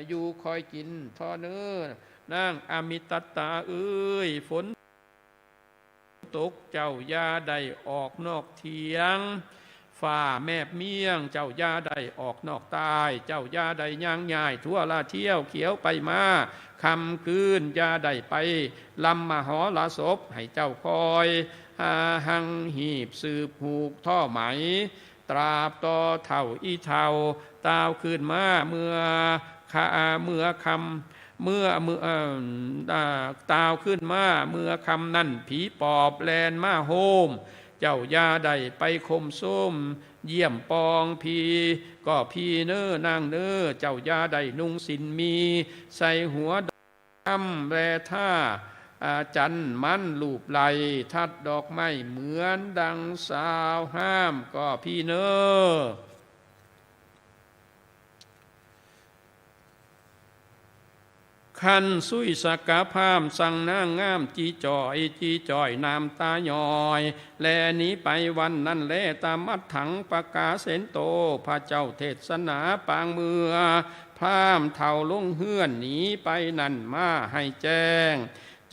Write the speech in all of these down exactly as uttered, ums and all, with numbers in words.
อยู่คอยกิ๋นเถาะเน่อ นางอมิตตาเอ๋ย ฝนตกเจ้าอย่าได้ออกนอกเถียง ฟ้าแมบเมี่ยงเจ้าอย่าได้ออกนอกใต้ เจ้าอย่าได้ย่างย่ายทั่วละเที่ยวเขียวไปมา ค่ำคืนอย่าได้ไปลำมหรสพ ให้เจ้าคอย อ่า หังหีบสืบผูกท่อไหม ตราบต่อเฒ่าอี่เฒ่า ตาวคืนมาเมื่อค่ำ เมื่อค่ำ เมื่อ เมื่อ เอิ่ม อ่า ตาวคืนมาเมื่อค่ำนั้น ผีปอบแล่นมาโฮม เจ้าอย่าได้ไปคมโซม เยี่ยมปอง ผีก็ผีเน่อนางเน่อ เจ้าอย่าได้นุ่งสิ้นหมี ใส่หัวดอก คำแลถ้า อ่า จันมันลูบไหล่ ทัดดอกไม้เหมือนดังสาวห้ามก็ผีเน่อ คันสุยสกะพราหมณ์สั่งนางงาม จีจ่อย จีจ่อยน้ำตาย้อย แลหนีไปวันนั้นแล ตะมัตถังปะกาเสนโต พระเจ้าเทศนาปางเมื่อ พราหมณ์เฒ่าลงเฮือนหนีไปนั้นมาให้แจ้ง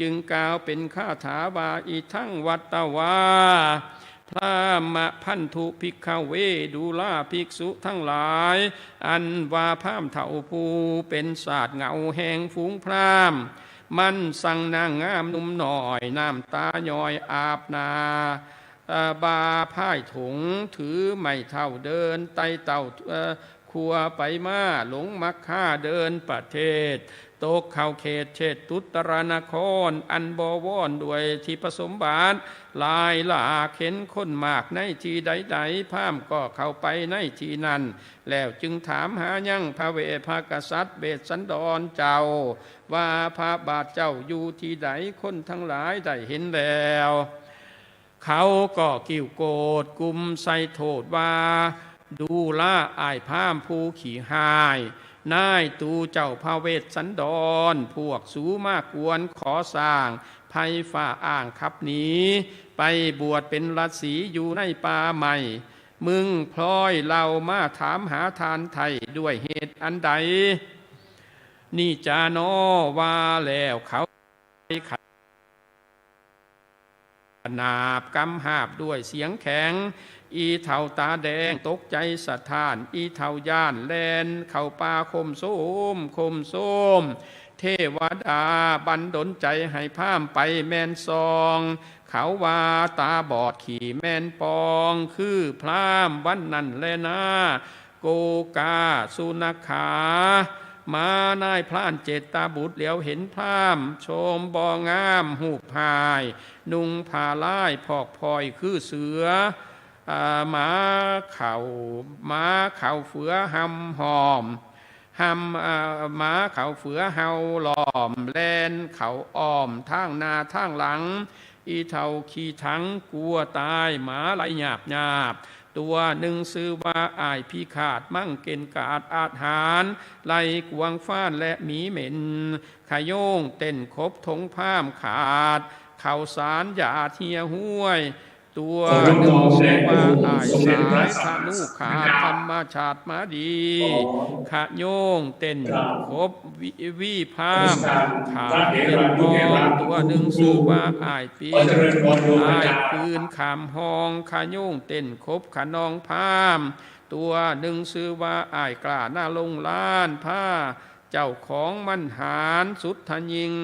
จึงกล่าวเป๋นคาถาว่า อิทังวัตตวา พราหมะภันธุ ภิกขะเว ดูราภิกษุทั้งหลาย อันว่าพราหมณ์เฒ่าผู้เป๋นศาสตร์เหง้าแห่งฝูงพราหมณ์ มันสั่งนางงามหนุ่มน้อย น้ำตาย้อยอาบหน้า เอ่อ บ่าพ่ายถุง ถือไม้เท้าเดินไต่เต้า เอ่อ ขั่วไปมา หลงมักฆ่าเดินประเทศ ตกเข้าเขตเชตุตรนคร อันบวรด้วยทิพสมบัติ หลายหลากเห็นคนมากในที่ใดๆ พราหมณ์ก็เข้าไปในที่นั้น แล้วจึงถามหายังพระเวส พระกษัตริย์เวสสันดรเจ้า ว่าพระบาทเจ้าอยู่ที่ใด คนทั้งหลายได้เห็นแล้ว เขาก็กริ้วโกรธกุมใส่โต้ษว่า ดูราอ้ายพราหมณ์ผู้ขี้ฮ้าย นายตู่เจ้าพระเวสสันดร พวกสูมากวนขอสร้างไพฟ้าอ้างขับหนี ไปบวชเป๋นฤๅษีอยู่ในป่าไม้ มึงพลอยเล่ามาถามหาทานไถ่ด้วยเหตุอันใด นี่จาหนอ ว่าแล้วเขา ขนาบกำหาบด้วยเสียงแข็ง อี่เฒ่าต๋าแดงตกใจ๋สะท้าน อี่เฒ่าย้านแล่นเข้าป่าคมโซม คมโซม เทวดาบันดลใจ๋ให้พราหมณ์ไปแม่นส่อง เขาว่าต๋าบอดขี้แม่นปอง คือพราหมณ์วันนั้นแลนา โกกาสุนัขขา หมานายพรานเจตบุตรเหลียวเห็นพราหมณ์ โฉมบ่งามฮูปฮ้าย นุ่งผ้าลายพอกพลอยคือเสือ อ่า หมาเข้า หมาเข้าเฟือห่ำห้อม ห่ำ อ่า หมาเข้าเฟือเห่าล้อม แล่นเข้าอ้อมตางหน้าตางหลัง อี่เฒ่าขี้ถังกั๋วต๋าย หมาไล่หยาบหยาบ ตั๋วนึ่งจื้อว่าอ้ายพิฆาต มั่งเก่งกาจอาจหาญ ไล่กวางฟ้านและหมีเหม็น ขะโยงเต้นขบถงพราหมณ์ขาด ข้าวสารหยาดเหียห้วย ตั๋วนึ่งจื้อว่าอ้ายสายธนูขาด ธรรมชาติมาดี ขะโยงเต้นขบวิ วิพราหมณ์ขาดเต้นปอง ตั๋วนึ่งจื้อว่าอ้ายปีน อ้ายปืนข้ามห้อง ขะโยงเต้นขบขนองพราหมณ์ ตั๋วนึ่งจื้อว่าอ้ายกล้าหน้าลงล้าน พระเจ้าของมันหาญสุดทะยิง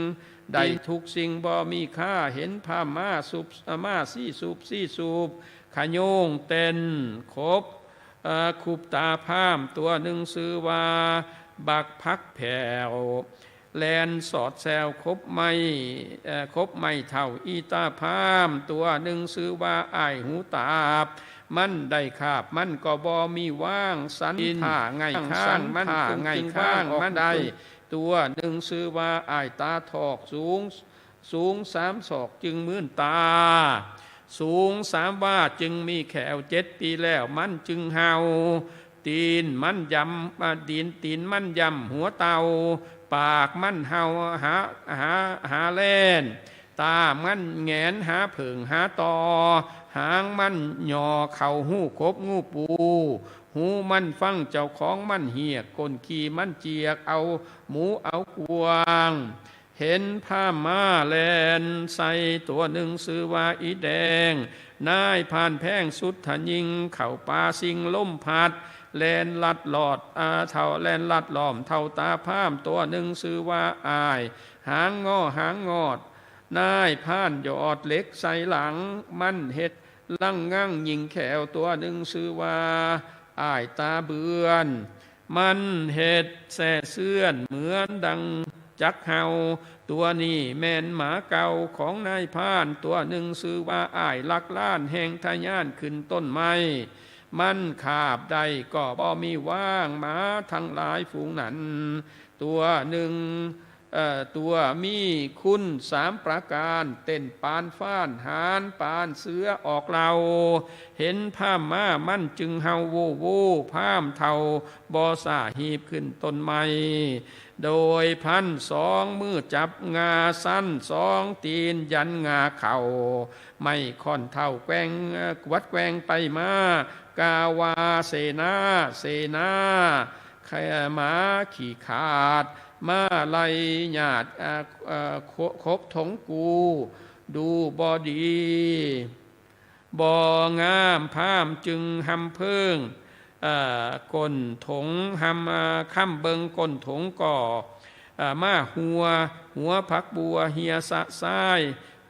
ได้ทุกสิ่งบ่มีค่า เห็นพราหมณ์มาสุบ มาสี่สุบสี่สุบ ขะโยงเต้นขบ เอ่อ ขุบต๋าพราหมณ์ ตั๋วนึ่งจื้อว่าบักผักแผ่ว แล่นสอดแซวขบไม้ เอ่อ ขบไม้เท้าอี่ต๋าพราหมณ์ ตั๋วนึ่งจื้อว่าอ้ายหูตาบ มันได้คาบ มันก็บ่มีว้าง สันท่าไง่ข้าง มันคงจึงว้างออกได้ ตั๋วนึ่งจื้อว่าอ้ายต๋าทอกสูง สูงสามศอกจึงมื่นต๋า สูงสามวาจึงมีแข้ว เจ็ดปี๋แล้วมันจึงเห่า ตี๋นมันยำ อ่า ตี๋น ตี๋นมันยำหัวเต่า ปากมันเห่าหา หา หาแล่น ต๋ามันแหงนหาเผิ่งหาต่อ หางมันหย่อเข้าฮูขบงูปู หูมันฟั่ง เจ้าของมันเฮียก ก้นขี้มันเจียก เอาหมูเอากวาง หันผ้าม้าแล่นใส่ ตั๋วนึ่งจื้อว่าอีแดง นายพรานแพงสุดทะยิง เข้าป่าสิงลมพัด แล่นลัดลอด อ่า เท่า แล่นลัดล้อมเท่าต๋าพร่าม ตั๋วนึ่งจื้อว่าอ้าย หางงอหางงอด นายพรานยอดเหล็กใส่หลัง มันเฮ็ดลังงั่งยิงแขว ตั๋วนึ่งจื้อว่าอ้ายต๋าเบือน มันเฮ็ดแซ่เสื้อนเหมือนดังจักเห่า ตั๋วนี้แม่นหมาเก่าของนายพราน ตั๋วนึ่งจื้อว่าอ้ายลักล้าน แฮ่งทะยานขึ้นต้นไม้ มันคาบได้ก็บ่มีว้าง หมาตังหลายฝูงนั้น ตั๋วนึ่ง เอ่อ ตั๋วมีคุณสามประก๋าน เต้นปานฟ้าน หานปานเสือออกเล่า หันพร่ามมามันจึงเห่าโว่โว่ พร่ามเฒ่าบ่ซ่าหีบขึ้นต้นไม้ โดยพลันสองมือจับงาสั้น สองตี๋นยันงาเข่า ไม้ค่อนเฒ่าแกว่ง เอ่อ กวัดแกว่งไปมา กาว่าเสนา เสนา แค่หมาขี้ขาด มาไล่หยาด เอ่อ เอ่อ ค- คบถงกู ดูบ่ดี บ่งาม พราหมณ์จึงหำเพิง เอ่อ ก้นถง หำ เอ่อ ค้ำเบิ่งก้นถงก็ เอ่อ มาหัว หัวผักบัวเหี่ยสะซ้าย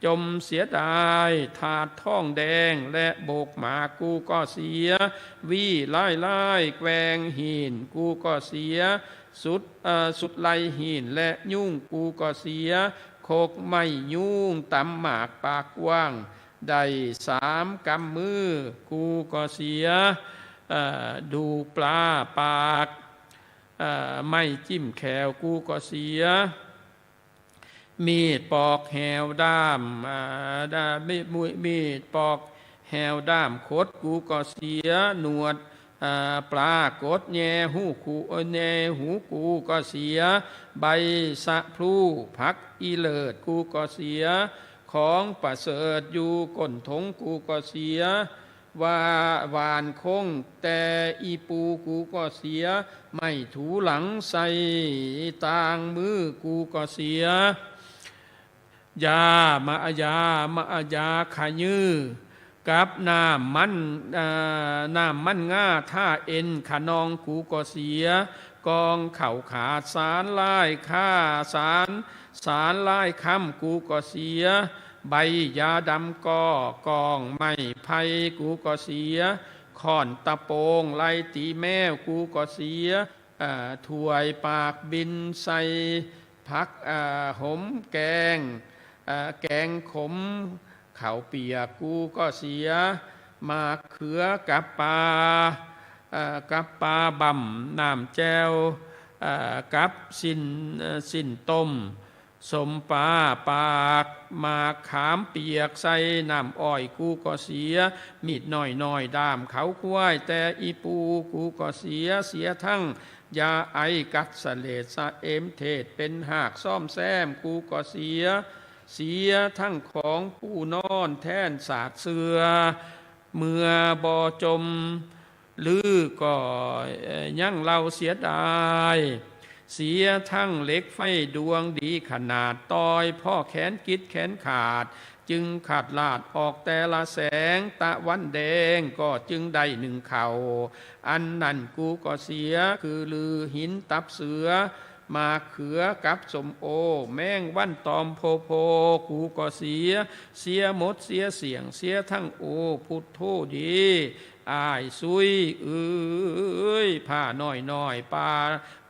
จ่มเสียดาย ถาดทองแดงและโบกหมากกูก็เสีย วี้ไล่ไล่แกว่งหินกูก็เสีย สุด เอ่อ สุดไล่หินและยุงกูก็เสีย คกไม้ยุงต๋ำหมากปากกว้าง ได้สามก๋ำมือกูก็เสีย เอ่อ ดูปลาปาก เอ่อ ไม้จิ้มแขวกูก็เสีย มีดปอกแหวด้าม อ่า ด้า มีด มีด มีดปอกแหวด้ามขดกูก็เสีย หนวด อ่า ปลากดแหย่หูกู เอ่อ แหย่หูกูก็เสีย ใบสะพลูผักอีเลิศกูก็เสีย ของประเสริฐอยู่ก้นถงกูก็เสีย ว่าหว่านคงแต่อีปูกูก็เสีย ไม้ถูหลังใส่ตางมือกูก็เสีย ยามา ยามา ยาขยื้อ กับน้ำมัน เอ่อ น้ำมันง่าท่าเอ็นขนองกูก็เสีย กองข้าวขาดสารลายค่า สาร สารลายค่ำกูก็เสีย ใบยาดำก็กองไม้ไผ่กูก็เสีย ค้อนตะโปงไล่ตี๋แมวกูก็เสีย เอ่อ ถ้วยปากบินใส่ผัก เอ่อ หอมแกง เอ่อ แกงขม ข้าวเปียกกูก็เสีย หมากเขือกับปลา เอ่อ กับปลาบ่ำน้ำแจ่ว เอ่อ กับสิ้น เอ่อ สิ้นต้ม ส้มปลาปาก หมากขามเปียกใส่น้ำอ้อยกูก็เสีย มีดน้อยๆ ด้ามเขาควายแต่อีปูกูก็เสีย เสียทั้งยาไอกัดเสลดสะเอมเทศเป็นหากซ่อมแซมกูก็เสีย เสียทั้งของปูนอนแทนสาดเสื่อ เมื่อบ่จ่ม ลือก็ เอ่อ ยังเล่าเสียดาย เสียทั้งเหล็กไฟดวงดีขนาด ต่อยพ่อแขนกิดแขนขาด จึงขาดลาดออกแต่ละแสง ตะวันแดงก็จึงได้นึ่งข้าว อันนั้นกูก็เสีย คือลือหินตับเสือ หมากเขือกับส้มโอ แมงวันตอมโพโพ กูก็เสีย เสียหมดเสียเสี้ยง เสียทั้งโอ พุทโธดี อ้ายสุยเอ้ย ผ้าน้อยๆ ปา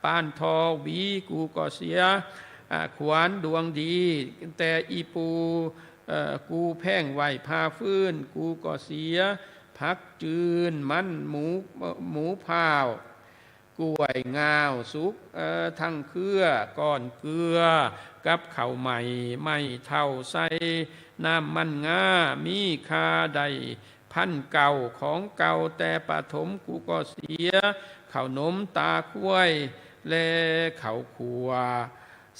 ปานทอหวีกูก็เสีย อ่า ขวานดวงดี แต่อีปู เอ่อ กูแพ่งไหว้ผ้าฟื้นกูก็เสีย ผักจืน มันหมู หมูพร้าว กล้วยงาวสุก เอ่อ ทั้งเครือ ก้อนเกลือ กับข้าวใหม่ ไม้เฒ่าใส่น้ำมันง่า มีค่าได้ พันเก่าของเก่าแต่ปฐมกูก็เสีย ข้าวหนมตาควายและข้าวขั่ว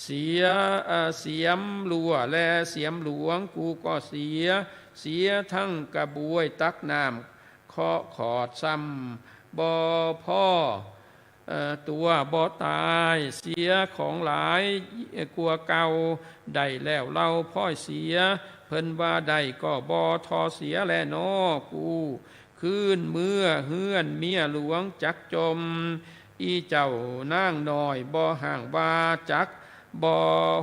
เสีย เอ่อ เสียมลั่วและเสียมหลวงกูก็เสีย เสียทั้งกระบวยตักน้ำเคาะขอดซ้ บ่ผ่อ เอ่อ ตั๋วบ่ต๋าย เสียของหลายกว่าเก่า ได้แล้วเล่าพ่อยเสีย เปิ้นว่าได้ก็บ่ถ่อเสียแลน้อ กู้คืนเมือเฮือนเมียหลวงจักจ่ม อี่เจ้านางน้อยบ่ห่างว่าจักบ่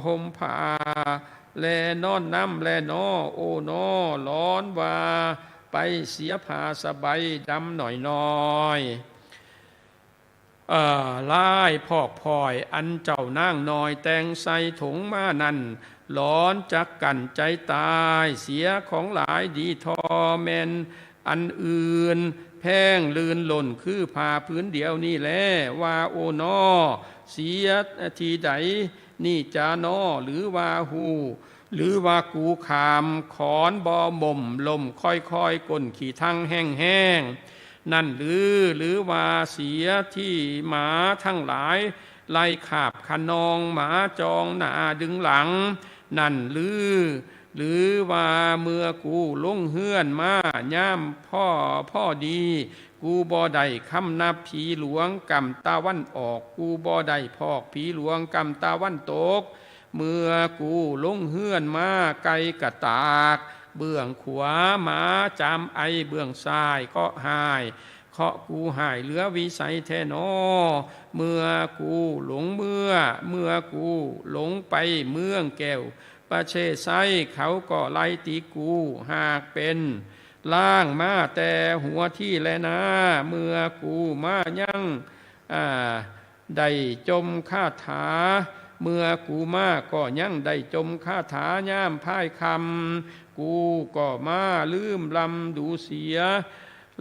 ห่มผ้า แลนอนนำแลน้อ โอ้น้อ หลอนว่าไปเสียผ้าสะใบดำหน่อยๆ เอ่อ ลายพอกผ่อยอันเจ้านางน้อยแต่งใส่ถงมานั้น หลอนจักกั้นใจ๋ต๋าย เสียของหลายดีถ่อแม่นอันอื่น แพงลื่นล้นคือผ้าผืนเดียวนี้แล ว่าโอ้น้อ เสียตี้ใดนี่จาน้อ หรือว่าฮู้ หรือว่ากูข้ามขอนบ่หม่มล่มค่อยๆ ก้นขี้ทั่งแห้งๆ นั้นหรือ หรือว่าเสียตี้หมาตังหลายไล่คาบคะนอง หมาจองหน้าดึงหลัง นั้นหรือ หรือว่าเมื่อกูลงเฮือนมายามผ่อ ผ่อดี กูบ่ได้คำนับผีหลวงกำตะวันออก กูบ่ได้พอกผีหลวงกำตะวันตก เมื่อกูลงเฮือนมาไก่กะตาก เบื้องขวาหมาจามไอ เบื้องซ้ายก็ฮ้าย เคาะกูฮ้ายเหลือวิสัยแท้น้อ เมื่อกูหลงเมือ เมื่อกูหลงไปเมืองแก้วประเชษไชย เขาก็ไล่ตี๋กูหากเป๋น ล้างมาแต่หัวตี้แลนา เมื่อกูมายัง อ่า ได้จ่มคาถา เมื่อกูมาก็ยังได้จ่มคาถายามพายค่ำ กูก็มาลืมลำดูเสีย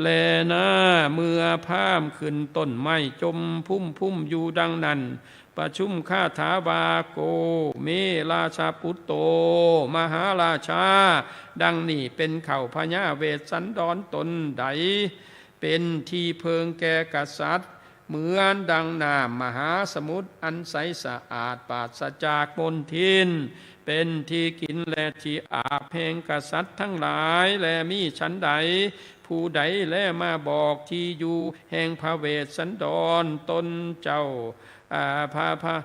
แลนา เมื่อพราหมณ์ขึ้นต้นไม้จ่มพุ่มๆ อยู่ดังนั้น ประชุมคาถาว่า โก เม ราชปุตโต มหาราชา ดังนี้เป๋นเข้า พญาเวสสันดรต๋นใด เป๋นตี้เพิงแก่กษัตริย์ เหมือนดังน้ำมหาสมุทรอันใสสะอาดปราศจากมลทิน เป๋นตี้กิ๋นและตี้อาบแห่งกษัตริย์ตังหลาย และมิฉันใด ผู้ใดแลมาบอกตี้อยู่แห่งพระเวสสันดรต๋นเจ้า อ่า พระ พระ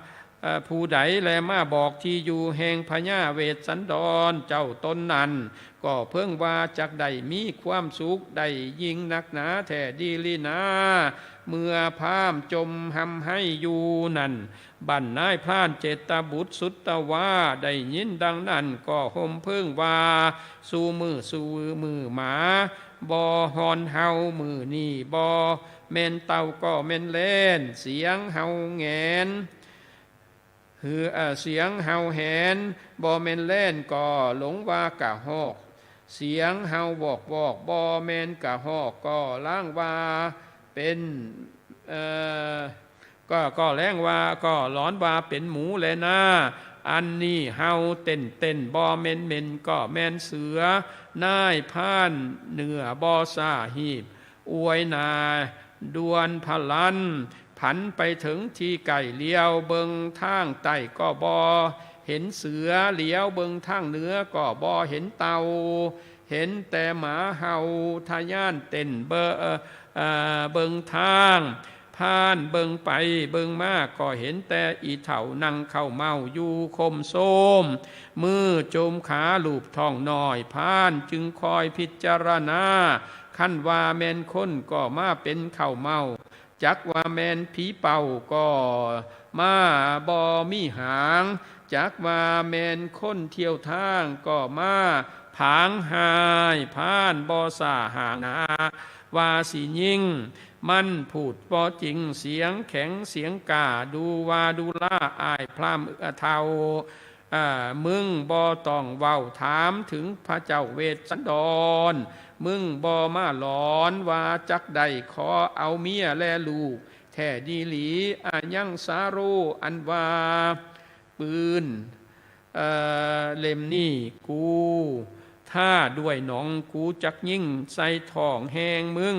เอ่อ ผู้ใดแลมาบอกตี้อยู่แห่งพญาเวสสันดรเจ้าต๋นนั้น ก็เปิงว่าจักได้มีความสุขได้ยิ่งนักหนาแท้ดีหลีนา เมื่อพราหมณ์จ่มฮำไห้อยู่นั้น บั้นนายพรานเจตบุตรสุตวาได้ยินดังนั้น ก็ห่มเปิงว่า สู่มื้อ สู่มื้อหมาบ่ฮอนเห่า มื้อนี้บ่แม่นเต่าก็แม่นแลน เสียงเห่าแหงน หือ เอ่อ เสียงเห่าแหงน บ่แม่นแลนก็หลงว่ากระฮอก เสียงเห่าวอกๆ บ่แม่นกระฮอกก็ลางว่าเป๋น เอ่อ ก็ ก็แลงว่า ก็หลอนว่าเป๋นหมูแลนา อันนี้เห่าเต้นๆ บ่แม่นเหม็นก็แม่นเสือ นายพรานเหนือบ่ซ่าฮีบ อวยหน้าด่วนพลัน ผันไปเถิงตี้ใก้ เหลียวเบิ่งตางใต้ก็บ่เห็นเสือ เหลียวเบิ่งตางเหนือก็บ่เห็นเต่า เห็นแต่หมาเห่าทะยานเต้นเบอ เอ่อ เอ่อ เบิ่งตาง ผ่านเบิ่งไปเบิ่งมาก็เห็นแต่อี่เฒ่านั่งเค้าเม้าอยู่โค้มโซ้ม มือจุมขาลูบท้องน้อย พรานจึงคอยพิจารณา คันว่าแม่นคนก็มาเป๋นเค้าเม้า จักว่าแม่นผีเป้าก็มาบ่มีหาง จักว่าแม่นคนเที่ยวตางก็มาผางฮ้าย พรานบ่ซ่าหางหนา ว่าสิยิง มันพูดบ่จริง เสียงแข็งเสียงกล้า ดูว่าดูลาอ้ายพราหมณ์เฒ่า อ่า มึงบ่ต้องเว้าถามเถิงพระเจ้าเวสสันดร มึงบ่มาหลอนว่าจักได้ขอเอาเมียและลูกแท้ดีหลี อายังสาโร อันว่าปืน เอ่อ เล่มนี้กูท้าด้วยหนอ กูจักยิงใส่ท้องแห่งมึง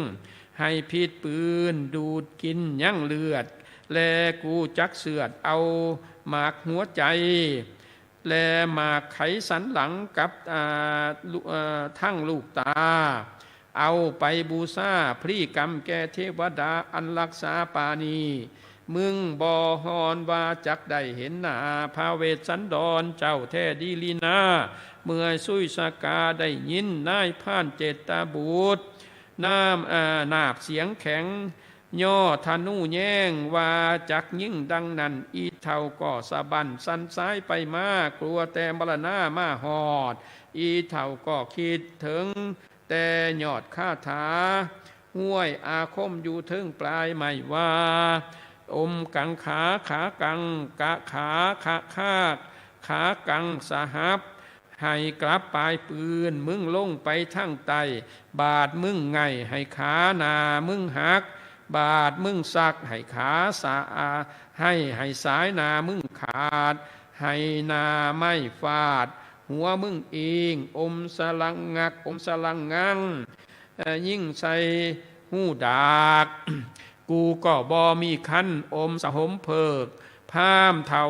หื้อพิษปืนดูดกิ๋นยังเลือด และกูจักเศือดเอาหมากหัวใจ๋ และหมากไขสันหลังกับ อ่า ลู เอ่อ ตังลูกต๋า เอาไปบู๋ชา พลีกรรมแก่เทวดาอันฮักษาปาณี มึงบ่ฮอนว่าจักได้หันหน้าพระเวสสันดรเจ้าแต๊ดีลีนา เมื่อสุยสกาได้ยินนายพรานเจตบุตร น้ำ เอ่อ นาบเสียงแข็ง ย่อธนูแย้งว่าจักยิงดังนั้น อี่เฒ่าก็สะบั้นสั่นสายไปมา กั๋วแต่มรณามาฮอด อี่เฒ่าก็กึ๊ดเถิงแต่ยอดคาถา ห้วยอาคมอยู่เทิงปลายไม้ว่า อมกังขา ขากังกะขา ขะคาก ขากังสหับ หื้อกลับปายปืน มึงลงไปทางใต้ บาดมึงไง่หื้อขาหน้ามึงหัก บาดมึงสักหื้อขาสะอา หื้อ หื้อสายหน้ามึงขาด หื้อหน้าไม้ฟาด หัวมึงอิง อมสะลังงัก อมสะลังงัง เอ่อ ยิงใส่ฮูดาก กูก็บ่มีคัน อมสะหมเผิก พราหมณ์เฒ่า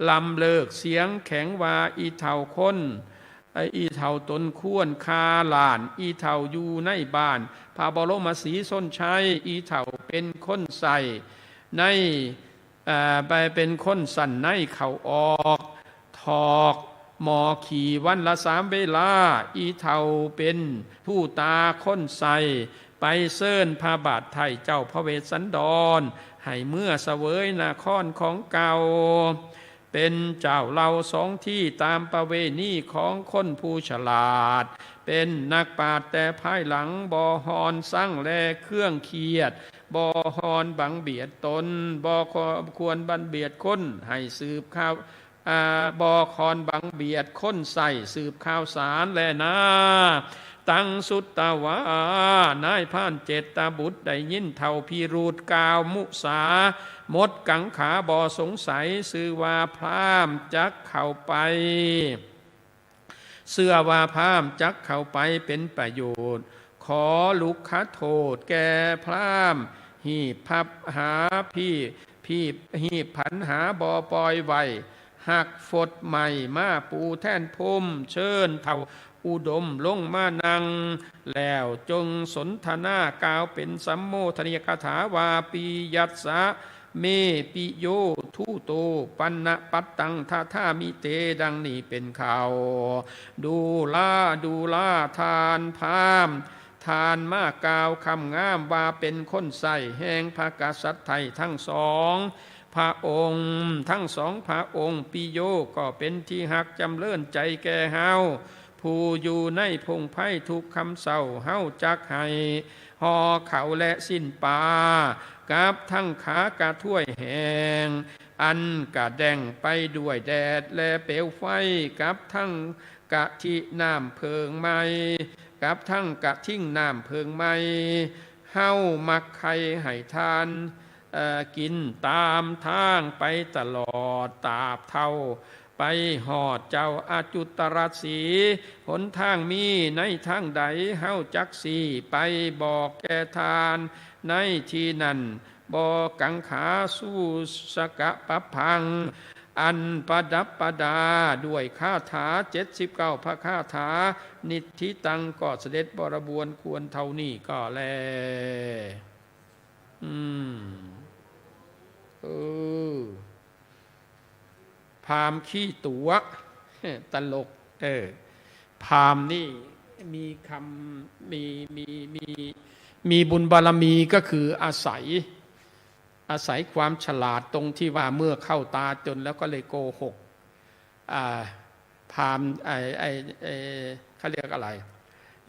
ลำเลิก เสียงแข็งว่า อี่เฒ่าคน เอ่อ อี่เฒ่าตนควรฆ่าล้าน อี่เฒ่าอยู่ในบ้านพระบรมศรีชนชัย อี่เฒ่าเป๋นคนใส้ใน เอ่อ ไปเป๋นคนสั่นในเข้าออก ถอกหม้อขี้วันละสามเวลา อี่เฒ่าเป๋นผู้ต๋าคนใส้ ไปเชิญพระบาทไถ่เจ้าพระเวสสันดร หื้อเมือเสวยนครของเก่า เป๋นเจ้าเล่าสองตี้ต๋ามประเวณีของคนผู้ฉลาด เป๋นนักปราชญ์แต่ภายหลัง บ่ฮอนซังแลเครื่องเคียด บ่ฮอนบังเบียดต๋น บ่ควรบังเบียดคนหื้อสืบข่าว อ่า บ่ฮอนบังเบียดคนใส้สืบข่าวสารแลนา ตังสุตวา นายพรานเจตบุตรได้ยินเฒ่าพิรุธกล่าวมุสา หมดกังขาบ่สงสัย เจื้อว่าพราหมณ์จักเข้าไป เจื้อว่าพราหมณ์จักเข้าไปเป๋นประโยชน์ ขอลุกขโทษแก่พราหมณ์ หีบพับหาพี่ พี่ หีบผันหาบ่ปล่อยไว้ หักฟดไม้มาปูแทนพรม เชิญเฒ่าอุดมลงมานั่ง แล้วจงสนทนากล่าวเป๋นสัมโมทนียคาถาว่า ปิยัสสะ เม ปิโย ธุโต ปัณณปัตตัง ทะถามิเต ดังนี้เป๋นข่าว ดูรา ดูรา ท่านพราหมณ์ ท่านมากล่าวคำงามว่าเป๋นคนใส้แห่งพระกษัตริย์ไทยทั้งสองพระองค์ ทั้งสองพระองค์ ปิโย ก็เป๋นตี้ฮักจ๋ำเริญใจ๋แก่เฮา ผู้อยู่ในพงไพรทุกค่ำเช้า เฮาจักหื้อห่อข้าวและสิ้นป๋า กับทั้งขากระถ้วยแห้ง อันกระแด้งไปด้วยแดดและเปลวไฟ กับทั้งกะทิน้ำเผิงไหม้ กับทั้งกะทิงน้ำเผิงไหม้ เฮามักใค่หื้อทาน เอ่อ กิ๋นต๋ามตางไปตลอด ตราบเต้าไปฮอดเจ้าอจุตรสีห์ หนตางมีในตางใด เฮาจักซี้ไปบอกแก่ท่านในตี้นั้น บ่กังขา สุสกะปะพัง อันประดับประดาด้วยคาถาเจ็ดสิบเก้าพระคาถา นิทธิตัง ก็เสด็จบริบูรณ์ควรเต้านี้ก็แล อืม เออ พราหมณ์ขี้ตั๋ว ตลก เออ พราหมณ์นี่มีคำ มี มี มี มีบุญบารมีก็คืออาศัย อาศัยความฉลาดตรงที่ว่าเมื่อเข้าตาจนแล้วก็เลยโกหก อ่า พราหมณ์ ไอ้ ไอ้ ไอ้ เขาเรียกอะไร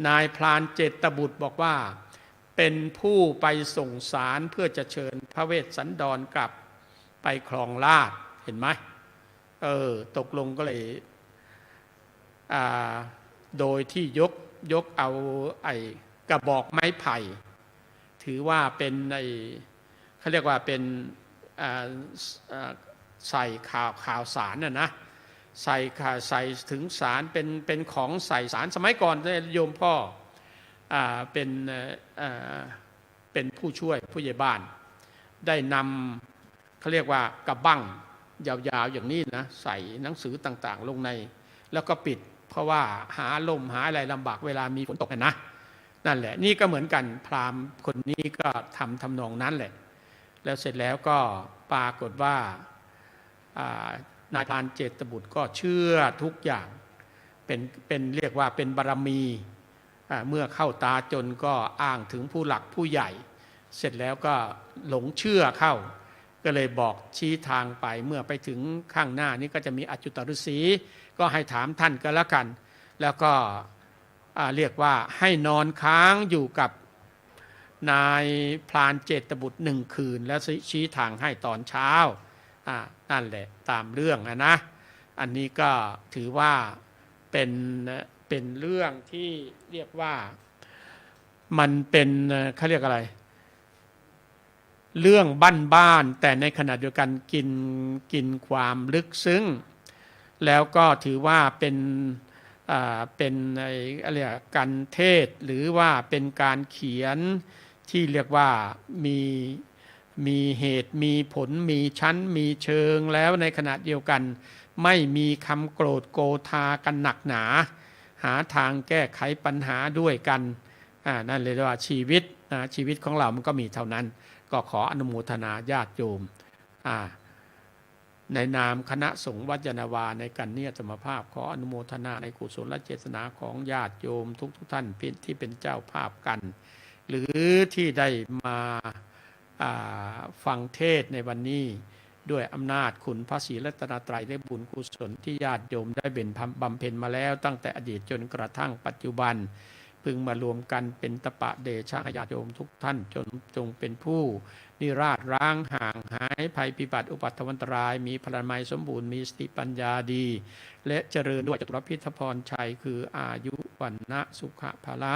นายพรานเจตบุตรบอกว่า เป็นผู้ไปส่งสารเพื่อจะเชิญพระเวสสันดรกลับไปครองราชย์ เห็นไหม เออ ตกลงก็เลย อ่า โดยที่ยก ยกเอาไอ้กระบอกไม้ไผ่ ถือว่าเป็นไอ้ เขาเรียกว่าเป็น อ่า อ่า ใส่ข่าว ข่าวสารน่ะนะ ใส่ข่าว ใส่ถึงสาร เป็น เป็นของใส่สาร สมัยก่อนเนี่ยโยมพ่อ อ่า เป็น เอ่อ เอ่อ เป็นผู้ช่วยผู้ใหญ่บ้าน ได้นำ เขาเรียกว่ากระบั้งยาวๆอย่างนี้นะ ใส่หนังสือต่างๆลงใน แล้วก็ปิด เพราะว่าหาล่มหาอะไรลำบากเวลามีฝนตกน่ะนะ นั่นแหละ นี่ก็เหมือนกัน พราหมณ์คนนี้ก็ทำทำนองนั้นแหละ แล้วเสร็จแล้วก็ปรากฏว่า อ่า นายพรานเจตบุตรก็เชื่อทุกอย่าง เป็น เป็น เรียกว่าเป็นบารมี อ่า เมื่อเข้าตาจนก็อ้างถึงผู้หลักผู้ใหญ่ เสร็จแล้วก็หลงเชื่อเข้า ก็เลยบอกชี้ทางไป เมื่อไปถึงข้างหน้านี้ก็จะมีอจุตฤๅษี ก็ให้ถามท่านก็แล้วกัน แล้วก็ อ่า เรียกว่าให้นอนค้างอยู่กับนายพรานเจตบุตรหนึ่งคืน แล้วชี้ ชี้ทางให้ตอนเช้า อ่า นั่นแหละตามเรื่องอะนะ อันนี้ก็ถือว่าเป็น เป็นเรื่องที่เรียกว่ามันเป็น เอ่อ เขาเรียกอะไร เรื่องบ้านๆ แต่ในขณะเดียวกันกิน กินความลึกซึ้ง แล้วก็ถือว่าเป็น อ่า เป็นไอ้ อะไรอะ การเทศน์ หรือว่าเป็นการเขียนที่เรียกว่ามี มีเหตุ มีผล มีชั้น มีเชิง แล้วในขณะเดียวกันไม่มีคำโกรธโกธากันหนักหนา หาทางแก้ไขปัญหาด้วยกัน อ่า นั่นเลยว่าชีวิตนะ ชีวิตของเรามันก็มีเท่านั้น ก็ขออนุโมทนาญาติโยม อ่า ในนามคณะสงฆ์วัดยานนาวาในกัณฑ์นี้อาตมาภาพขออนุโมทนาในกุศลเจตนาของญาติโยมทุกๆ ท่านที่เป็นเจ้าภาพกัน หรือที่ได้มา อ่า ฟังเทศน์ในวันนี้ ด้วยอำนาจคุณพระศรีรัตนตรัยและบุญกุศลที่ญาติโยมได้เบญ บำเพ็ญมาแล้วตั้งแต่อดีตจนกระทั่งปัจจุบัน พึงมารวมกันเป็นตปะเดชะให้ญาติโยมทุกท่านจง จงเป็นผู้นิราศร้างห่างหายภัยพิบัติอุปัทวันตราย มีพลานามัยสมบูรณ์ มีสติปัญญาดี และเจริญด้วยจตุรพิธพรชัย คืออายุ วรรณะ สุขะ พละ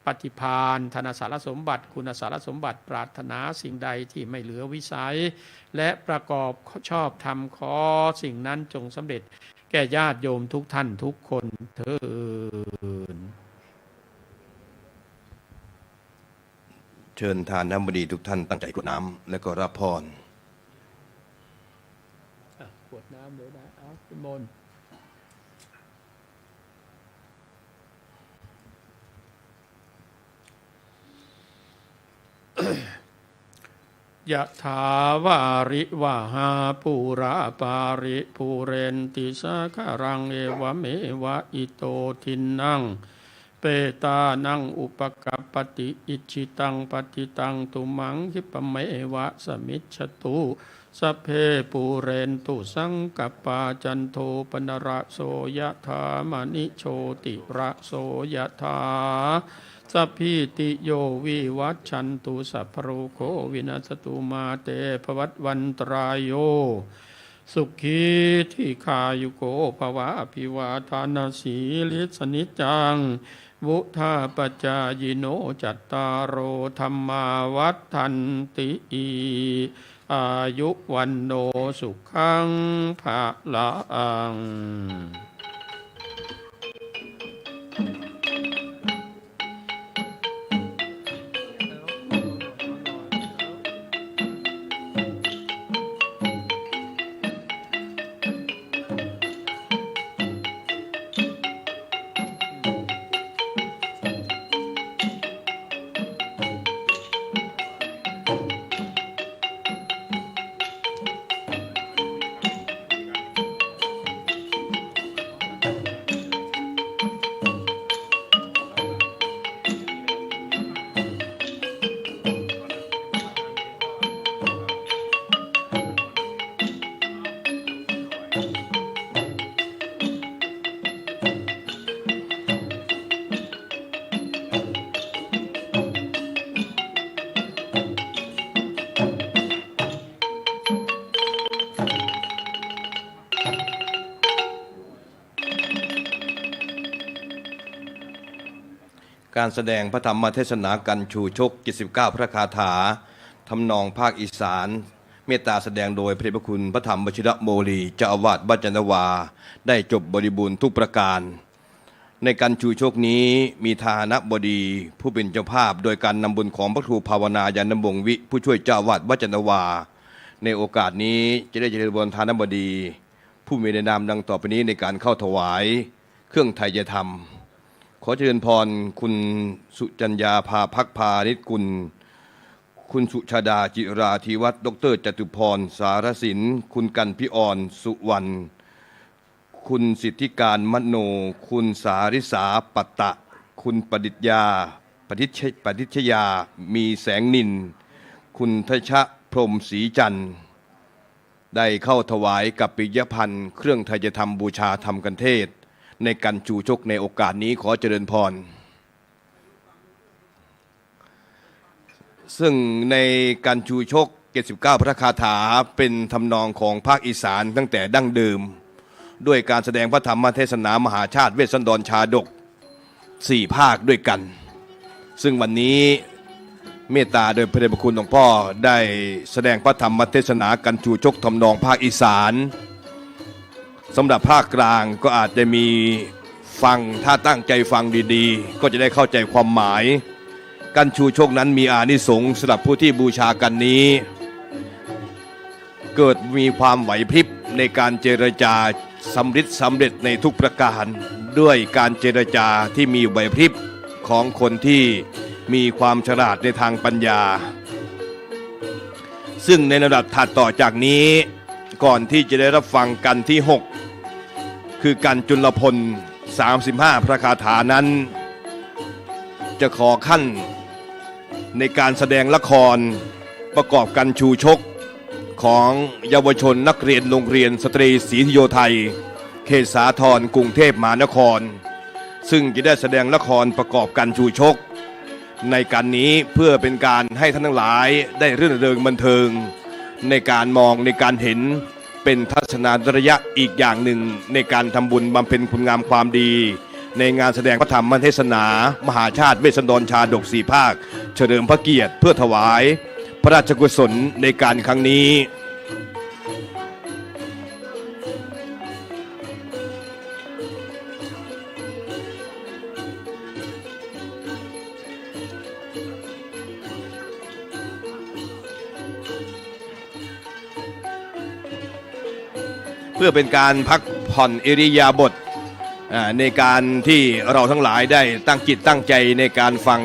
ปฏิภาณ ธนสารสมบัติ กุณสารสมบัติ ปรารถนาสิ่งใดที่ไม่เหลือวิสัย และประกอบชอบธรรม ขอสิ่งนั้นจงสำเร็จแก่ญาติโยมทุกท่านทุกคนเทอญ เชิญทานบดีทุกท่านตั้งใจกรวดน้ำและก็รับพร อ่ะ กรวดน้ำเลยนะ เอา นิมนต์ ยะถาวาริวหาปูราปาริปูเรนติสาคารัง เอวะเมวะอิโตทินนัง เปตานังอุปกัปปติ อิจฉิตังปัตถิตังตุมหังคิปะเมวะสมิจฉตุ สัพเพปูเรนตุสังกัปปา จันโทปนรสโสยะถา มะณิโชติระโสยะถา สัพพีติโยวิวัชชันตุ สัพพะโรโควินัสสตุ มาเตภวัตวันตรายโย สุขีทีฆายุโกภวะ อภิวาทานะสีลิสสะนิจจัง วุฑฒาปะจายิโน จัตตาโรธัมมาวัฑฒันติ อายุวัณโณสุขังพะลัง การแสดงพระธรรมเทศนากันชูชก เจ็ดสิบเก้า พระคาถา ทำนองภาคอีสาน เมตตาแสดงโดยพระเดชพระคุณพระธรรมวชิรโมลี เจ้าอาวาสวัดยานนาวา ได้จบบริบูรณ์ทุกประการ ในการชูชกนี้มีทหานบดีผู้เป็นเจ้าภาพ โดยการนำบุญของพระครูภาวนายานวงศ์วิ ผู้ช่วยเจ้าอาวาสวัดยานนาวา ในโอกาสนี้จะได้เจริญพรทหานบดี ผู้มีในนามดังต่อไปนี้ในการเข้าถวายเครื่องไทยธรรม ขอเจริญพร คุณสุจัญญา ภาภักพานิชกุล คุณสุชาดา จิราธิวัฒน์ ด็อกเตอร์จตุพร สารสิน คุณกันพิออน สุวรรณ คุณสิทธิการ มโน คุณสาริสา ปัตตะ คุณปดิษยา ปดิษย- ปดิษยา มีแสงนิน คุณทชพรหมศรีจันทร์ ได้เข้าถวายกัปปิยภัณฑ์เครื่องไทยธรรมบูชาธรรมคันเทศน์ ในการชูชกในโอกาสนี้ ขอเจริญพร ซึ่งในการชูชก เจ็ดสิบเก้า พระคาถา เป็นทำนองของภาคอีสานตั้งแต่ดั้งเดิม ด้วยการแสดงพระธรรมเทศนามหาชาติเวสสันดรชาดก สี่ภาคด้วยกัน ซึ่งวันนี้เมตตาโดยพระเดชพระคุณหลวงพ่อได้แสดงพระธรรมเทศนาการชูชกทำนองภาคอีสาน สำหรับภาคกลางก็อาจจะมีฟัง ถ้าตั้งใจฟังดีๆ ก็จะได้เข้าใจความหมาย การชูชกนั้นมีอานิสงส์สำหรับผู้ที่บูชากันนี้ เกิดมีความไหวพริบในการเจรจาสำริดสำเร็จในทุกประการ ด้วยการเจรจาที่มีไหวพริบของคนที่มีความฉลาดในทางปัญญา ซึ่งในลำดับถัดต่อจากนี้ ก่อนที่จะได้รับฟังกันที่หก คือกันจุลพล สามสิบห้า พระคาถานั้น จะขอขั้นในการแสดงละครประกอบการชูชกของเยาวชนนักเรียนโรงเรียนสตรีศรีโยไทย เขตสาทร กรุงเทพมหานคร ซึ่งจะได้แสดงละครประกอบการชูชกในการนี้ เพื่อเป็นการให้ท่านทั้งหลายได้รื่นเริงบันเทิงในการมองในการเห็น เป็นทัศนวิจารณญาณอีกอย่างหนึ่งในการทำบุญบำเพ็ญคุณงามความดี ในงานแสดงพระธรรมเทศนามหาชาติเวสสันดรชาดกสี่ภาค เฉลิมพระเกียรติเพื่อถวายพระราชกุศลในการครั้งนี้ เพื่อเป็นการพักผ่อนอิริยาบถ อ่า ในการที่เราทั้งหลายได้ตั้งจิตตั้งใจในการฟัง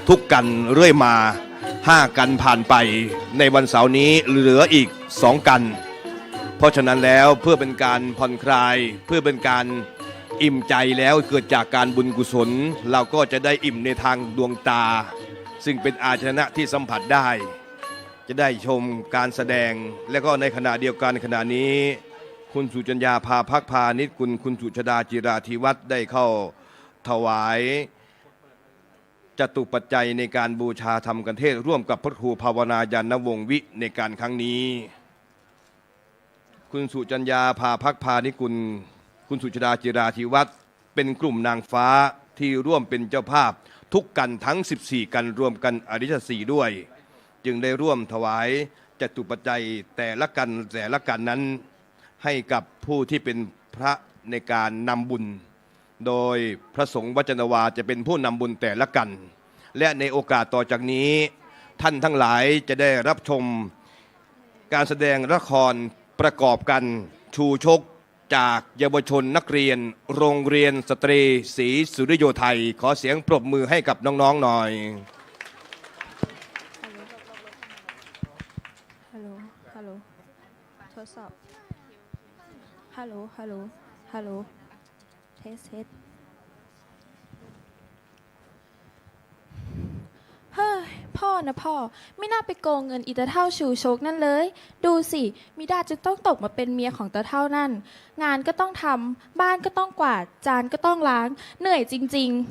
ทุกกันเรื่อยมา ห้ากันผ่านไป ในวันเสาร์นี้เหลืออีกสองกัน เพราะฉะนั้นแล้วเพื่อเป็นการผ่อนคลาย เพื่อเป็นการอิ่มใจแล้วเกิดจากการบุญกุศล เราก็จะได้อิ่มในทางดวงตา ซึ่งเป็นอาชนะที่สัมผัสได้ จะได้ชมการแสดง และก็ในขณะเดียวกันขณะนี้ คุณสุจัญญา ภาภักพานิชกุล คุณสุชาดา จิราธิวัฒน์ ได้เข้าถวายจตุปัจจัยในการบูชาธรรมคันเทศน์ร่วมกับพระครูภาวนาญาณวงศ์วิ ในการครั้งนี้ คุณสุจัญญา ภาภักพานิชกุล คุณสุชาดา จิราธิวัฒน์ เป็นกลุ่มนางฟ้าที่ร่วมเป็นเจ้าภาพทุกกันทั้งสิบสี่กัน รวมกันอริยสัจสี่ด้วย จึงได้ร่วมถวายจตุปัจจัยแต่ละกัน แต่ละกันนั้น ให้กับผู้ที่เป็นพระในการนำบุญ โดยพระสงฆ์วัจจนวาจะเป็นผู้นำบุญแต่ละกัน และในโอกาสต่อจากนี้ ท่านทั้งหลายจะได้รับชมการแสดงละครประกอบกันชูชกจากเยาวชนนักเรียนโรงเรียนสตรีศรีสุริโยไทย ขอเสียงปรบมือให้กับน้องๆหน่อย ฮัลโหล ฮัลโหล ทดสอบ ฮัลโหล ฮัลโหล ฮัลโหล เทส เทส เฮ้ย พ่อนะพ่อ ไม่น่าไปโกงเงินอีตาเฒ่าชูชกนั่นเลย ดูสิ มิด้าจะต้องตกมาเป็นเมียของตาเฒ่านั่น งานก็ต้องทำ บ้านก็ต้องกวาด จานก็ต้องล้าง เหนื่อยจริงๆ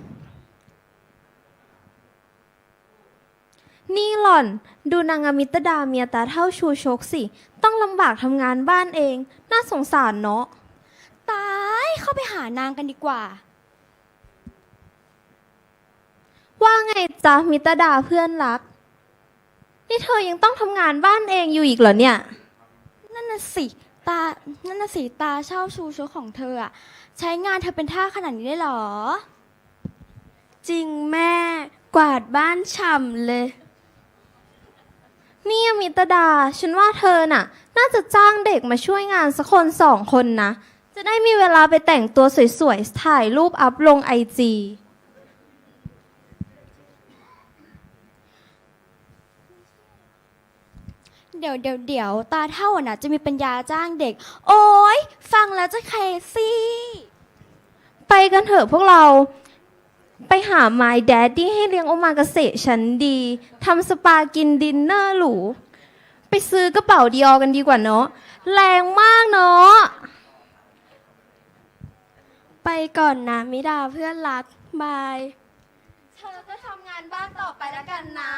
นี่หล่อน ดูนางอมิตดาเมียตาเฒ่าชูชกสิ ต้องลำบากทำงานบ้านเอง น่าสงสารเนาะ ตาย เข้าไปหานางกันดีกว่า ว่าไงจ๊ะมิตดาเพื่อนรัก นี่เธอยังต้องทำงานบ้านเองอยู่อีกเหรอเนี่ย นั่นน่ะสิ ตา นั่นน่ะสิ ตาเฒ่าชูชกของเธออะ ใช้งานเธอเป็นทาสขนาดนี้เลยเหรอ จริงแม่ กวาดบ้านฉ่ำเลย นี่อมิตดา ฉันว่าเธอน่ะ น่าจะจ้างเด็กมาช่วยงานสักคนสองคนนะ จะได้มีเวลาไปแต่งตัวสวยๆ ถ่ายรูปอัพลงไอจี เดี๋ยว เดี๋ยว เดี๋ยว ตาเฒ่าอะนะจะมีปัญญาจ้างเด็ก โอ๊ย ฟังแล้วจะ crazy ไปกันเถอะพวกเรา ไปหา my daddy ให้เลี้ยงโอมากาเสะชั้นดี ทำสปากินดินเนอร์หรู ไปซื้อกระเป๋า Dior กันดีกว่าเนาะ แรงมากเนาะ ไปก่อนนะมิดาเพื่อนรัก บาย เธอก็ทำงานบ้านต่อไปแล้วกันนะ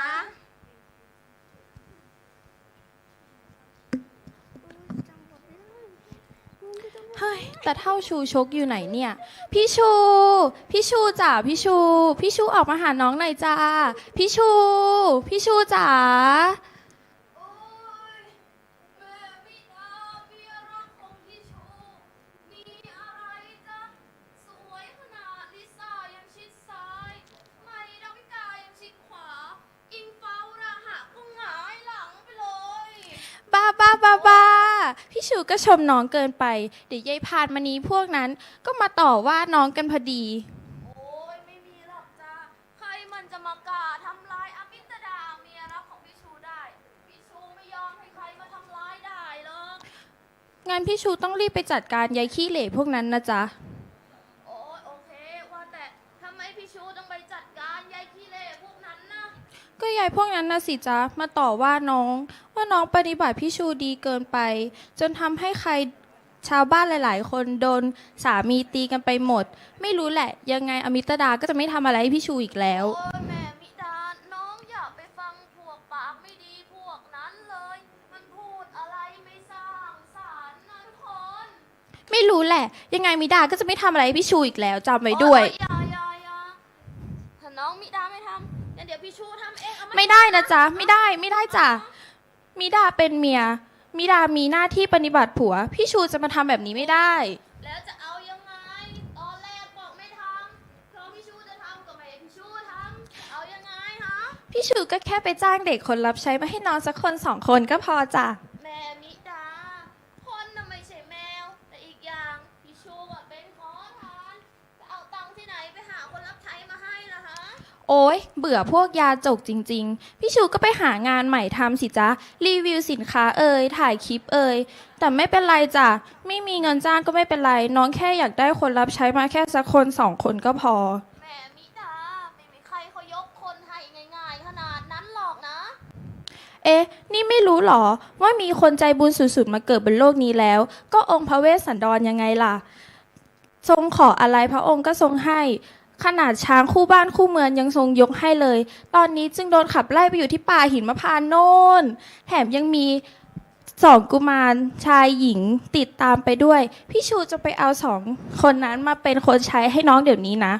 เฮ้ย ตาเฒ่าชูชกอยู่ไหนเนี่ย พี่ชู พี่ชูจ๋า พี่ชู พี่ชูออกมาหาน้องหน่อยจ้า พี่ชู พี่ชูจ๋า โอ๊ย แม่มิดา เมียรักของพี่ชู มีอะไรจ๊ะ สวยขนาดลิซ่ายังชิดซ้าย ใหม่ดาวิกายังชิดขวา อิงฟ้าอุราหะก็หงายหลังไปเลย บ้าบ้าบ้าบ้า พี่ชูก็ชมน้องเกินไป เดี๋ยวยายพานมณีพวกนั้นก็มาต่อว่าน้องกันพอดี โอ๊ย ไม่มีหรอกจ้ะ ใครมันจะมากล้าทำลายอมิตดาเมียรักของพี่ชูได้ พี่ชูไม่ยอมให้ใครมาทำลายได้หรอก งั้นพี่ชูต้องรีบไปจัดการยายขี้เหร่พวกนั้นนะจ๊ะ โอ๊ย โอเค ว่าแต่ทำไมพี่ชูต้องไปจัดการยายขี้เหร่พวกนั้นนะ ก็ยายพวกนั้นนะสิจ๊ะ มาต่อว่าน้อง ว่าน้องปฏิบัติพี่ชูดีเกินไป จนทำให้ใคร ชาวบ้านหลายๆ คนโดนสามีตีกันไปหมด ไม่รู้แหละ ยังไงอมิตดาก็จะไม่ทำอะไรให้พี่ชูอีกแล้ว โอ๊ย แม่มิดา น้องอย่าไปฟังพวกปากไม่ดีพวกนั้นเลย มันพูดอะไรไม่สร้างสรรค์นะทุกคน ไม่รู้แหละ ยังไงมิดาก็จะไม่ทำอะไรให้พี่ชูอีกแล้ว จำไว้ด้วย โอ๊ย อย่า อย่า อย่า ถ้าน้องมิดาไม่ทำ งั้นเดี๋ยวพี่ชูทำเอง เอามา ไม่ได้นะจ๊ะ ไม่ได้ ไม่ได้จ้ะ มิดาเป็นเมีย มิดามีหน้าที่ปฏิบัติผัว พี่ชูจะมาทำแบบนี้ไม่ได้ แล้วจะเอายังไง ตอนแรกบอกไม่ทำ พอพี่ชูจะทำก็ไม่ให้พี่ชูทำ จะเอายังไงฮะ พี่ชูก็แค่ไปจ้างเด็กคนรับใช้มาให้น้องสักคนสองคนก็พอจ้ะ แม่มิดา คนน่ะไม่ใช่แมว แต่อีกอย่างพี่ชูอะเป็นขอทาน จะเอาตังค์ที่ไหนไปหาคนรับใช้มาให้ล่ะฮะ โอ๊ย เบื่อพวกยาจกจริงๆ พี่ชูก็ไปหางานใหม่ทำสิจ๊ะ รีวิวสินค้าเอ่ย ถ่ายคลิปเอ่ย แต่ไม่เป็นไรจ้ะ ไม่มีเงินจ้างก็ไม่เป็นไร น้องแค่อยากได้คนรับใช้มาแค่สักคนสองคนก็พอ แม่มิดา ไม่มีใครเขายกคนให้ง่ายๆ ขนาดนั้นหรอกนะ เอ๊ะ นี่ไม่รู้หรอ ว่ามีคนใจบุญสุดๆ มาเกิดบนโลกนี้แล้ว ก็องค์พระเวสสันดรยังไงล่ะ ทรงขออะไรพระองค์ก็ทรงให้ ขนาดช้างคู่บ้านคู่เมืองยังทรงยกให้เลย ตอนนี้จึงโดนขับไล่ไปอยู่ที่ป่าหิมพานต์โน่น แถมยังมีสองกุมารชายหญิงติดตามไปด้วย พี่ชูจะไปเอาสองคนนั้นมาเป็นคนใช้ให้น้องเดี๋ยวนี้นะ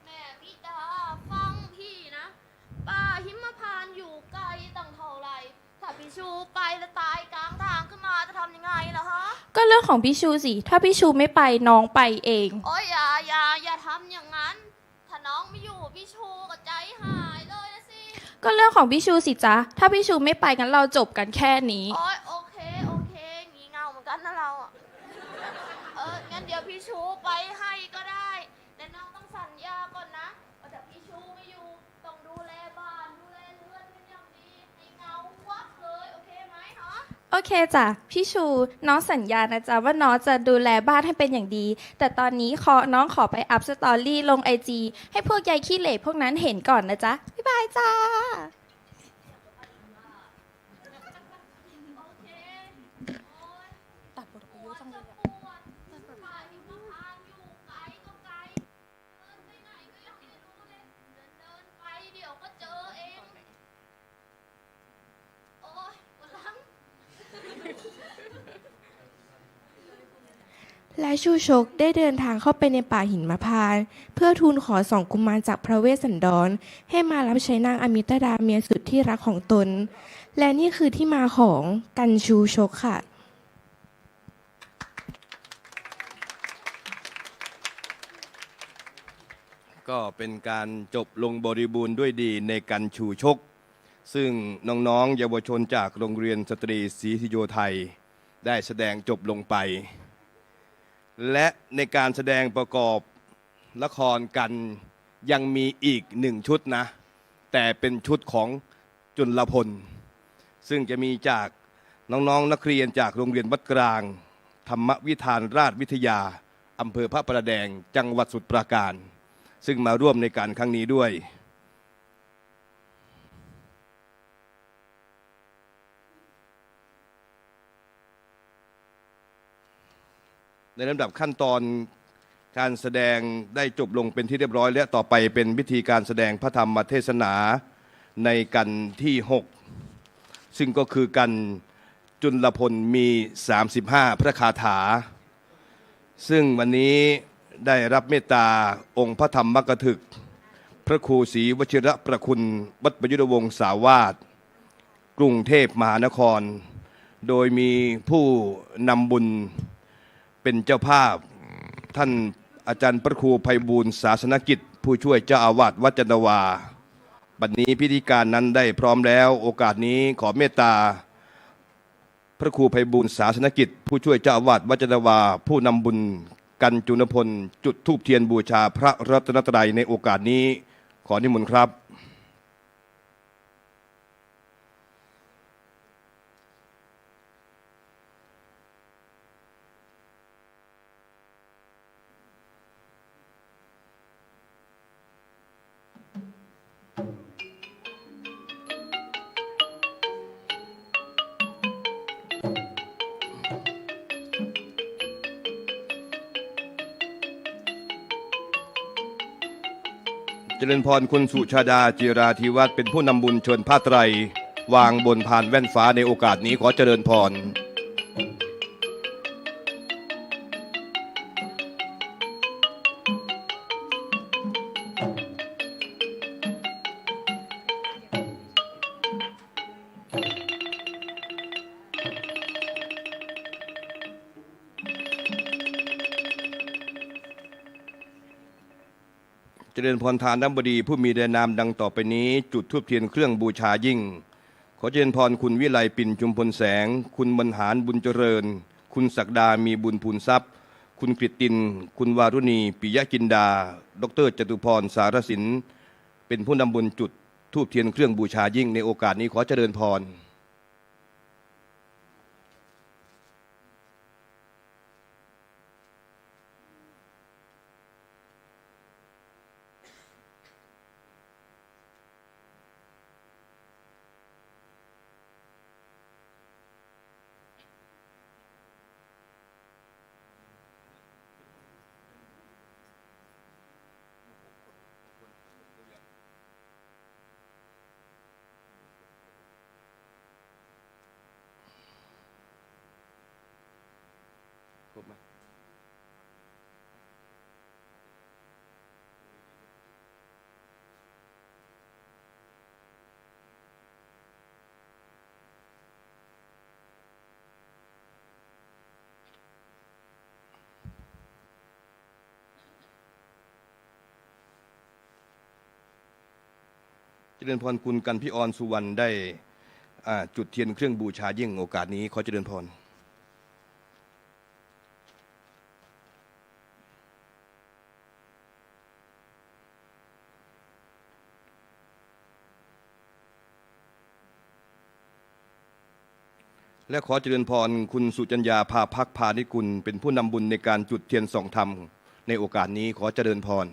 แม่มิดา ฟังพี่นะ ป่าหิมพานต์อยู่ไกลตั้งเท่าไหร่ ถ้าพี่ชูไปแล้วตายกลางทางขึ้นมาจะทำยังไงล่ะฮะ ก็เรื่องของพี่ชูสิ ถ้าพี่ชูไม่ไป น้องไปเอง โอ๊ย อย่า อย่า อย่าทำอย่างนั้น ถ้าน้องไม่อยู่ พี่ชูก็ใจหายเลยนะสิ ก็เรื่องของพี่ชูสิจ๊ะ ถ้าพี่ชูไม่ไป งั้นเราจบกันแค่นี้ โอ๊ย โอเค โอเค งี่เง่าเหมือนกันนะเราอะ เออ งั้นเดี๋ยวพี่ชูไปให้ก็ได้ แต่น้องต้องสัญญาก่อนนะ ว่าถ้าพี่ชูไม่อยู่ ต้องดูแลบ้าน ดูแลเรือนเป็นอย่างดี ให้เงาวับเลย โอเคไหมฮะ โอเคจ้ะ พี่ชู น้องสัญญานะจ๊ะ ว่าน้องจะดูแลบ้านให้เป็นอย่างดี แต่ตอนนี้ขอ น้องขอไปอัพสตอรี่ลงไอจี ให้พวกยายขี้เหร่พวกนั้นเห็นก่อนนะจ๊ะ บ๊ายบายจ้า ตัดบทกูเยอะจังเลยอะ เดินไปไหนก็ยังไม่รู้เลย เดินเดินไปเดี๋ยวก็เจอเอง โอ๊ย ปวดหลัง และชูชกได้เดินทางเข้าไปในป่าหิมพานต์ เพื่อทูลขอสองกุมารจากพระเวสสันดร ให้มารับใช้นางอมิตดาเมียสุดที่รักของตน และนี่คือที่มาของกันชูชกค่ะ ก็เป็นการจบลงบริบูรณ์ด้วยดีในกันชูชก ซึ่งน้องๆ เยาวชนจากโรงเรียนสตรีศรีอยุธยา ได้แสดงจบลงไป และในการแสดงประกอบละครกันยังมีอีกหนึ่งชุดนะ แต่เป็นชุดของจุลพล ซึ่งจะมีจาก น้องๆ นักเรียนจากโรงเรียนวัดกลาง ธรรมวิธานราชวิทยา อำเภอพระประแดง จังหวัดสมุทรปราการ ซึ่งมาร่วมในการครั้งนี้ด้วย ในลำดับขั้นตอน การแสดงได้จบลงเป็นที่เรียบร้อย และต่อไปเป็นพิธีการแสดงพระธรรมเทศนาในกัณฑ์ที่หก ซึ่งก็คือกัณฑ์จุลพลมีสามสิบห้าพระคาถา ซึ่งวันนี้ได้รับเมตตาองค์พระธรรมกถึก พระครูศรีวชิรประคุณ วัดประยุรวงศาวาส กรุงเทพมหานคร โดยมีผู้นำบุญเป็นเจ้าภาพ ท่านอาจารย์พระครูไพบูลย์ ศาสนกิจ ผู้ช่วยเจ้าอาวาสวัดจันทวา บัดนี้พิธีการนั้นได้พร้อมแล้ว โอกาสนี้ขอเมตตา พระครูไพบูลย์ ศาสนกิจ ผู้ช่วยเจ้าอาวาสวัดจันทวา ผู้นำบุญ กัณฑ์จุลพล จุดธูปเทียนบูชาพระรัตนตรัยในโอกาสนี้ ขอนิมนต์ครับ เจริญพร คุณสุชาดา จิราธิวัฒน์ เป็นผู้นำบุญเชิญผ้าไตร วางบนพานแว่นฟ้าในโอกาสนี้ ขอเจริญพร เจริญพร ทานบดี ผู้มีรายนามดังต่อไปนี้ จุดธูปเทียนเครื่องบูชายิ่ง ขอเจริญพร คุณวิไล ปิ่นชุมพลแสง คุณบรรหาร บุญเจริญ คุณศักดา มีบุญพูนทรัพย์ คุณกฤตติน คุณวารุณี ปิยะจินดา ด็อกเตอร์จตุพร สารสิน เป็นผู้นำบุญจุดธูปเทียนเครื่องบูชายิ่งในโอกาสนี้ ขอเจริญพร ครบไหม เจริญพร คุณกันพิออน สุวรรณ ได้ อ่า จุดเทียนเครื่องบูชายิ่งโอกาสนี้ ขอเจริญพร และขอเจริญพร คุณสุจัญญา ภาภักพานิชกุล เป็นผู้นำบุญในการจุดเทียนส่องธรรมในโอกาสนี้ ขอเจริญพร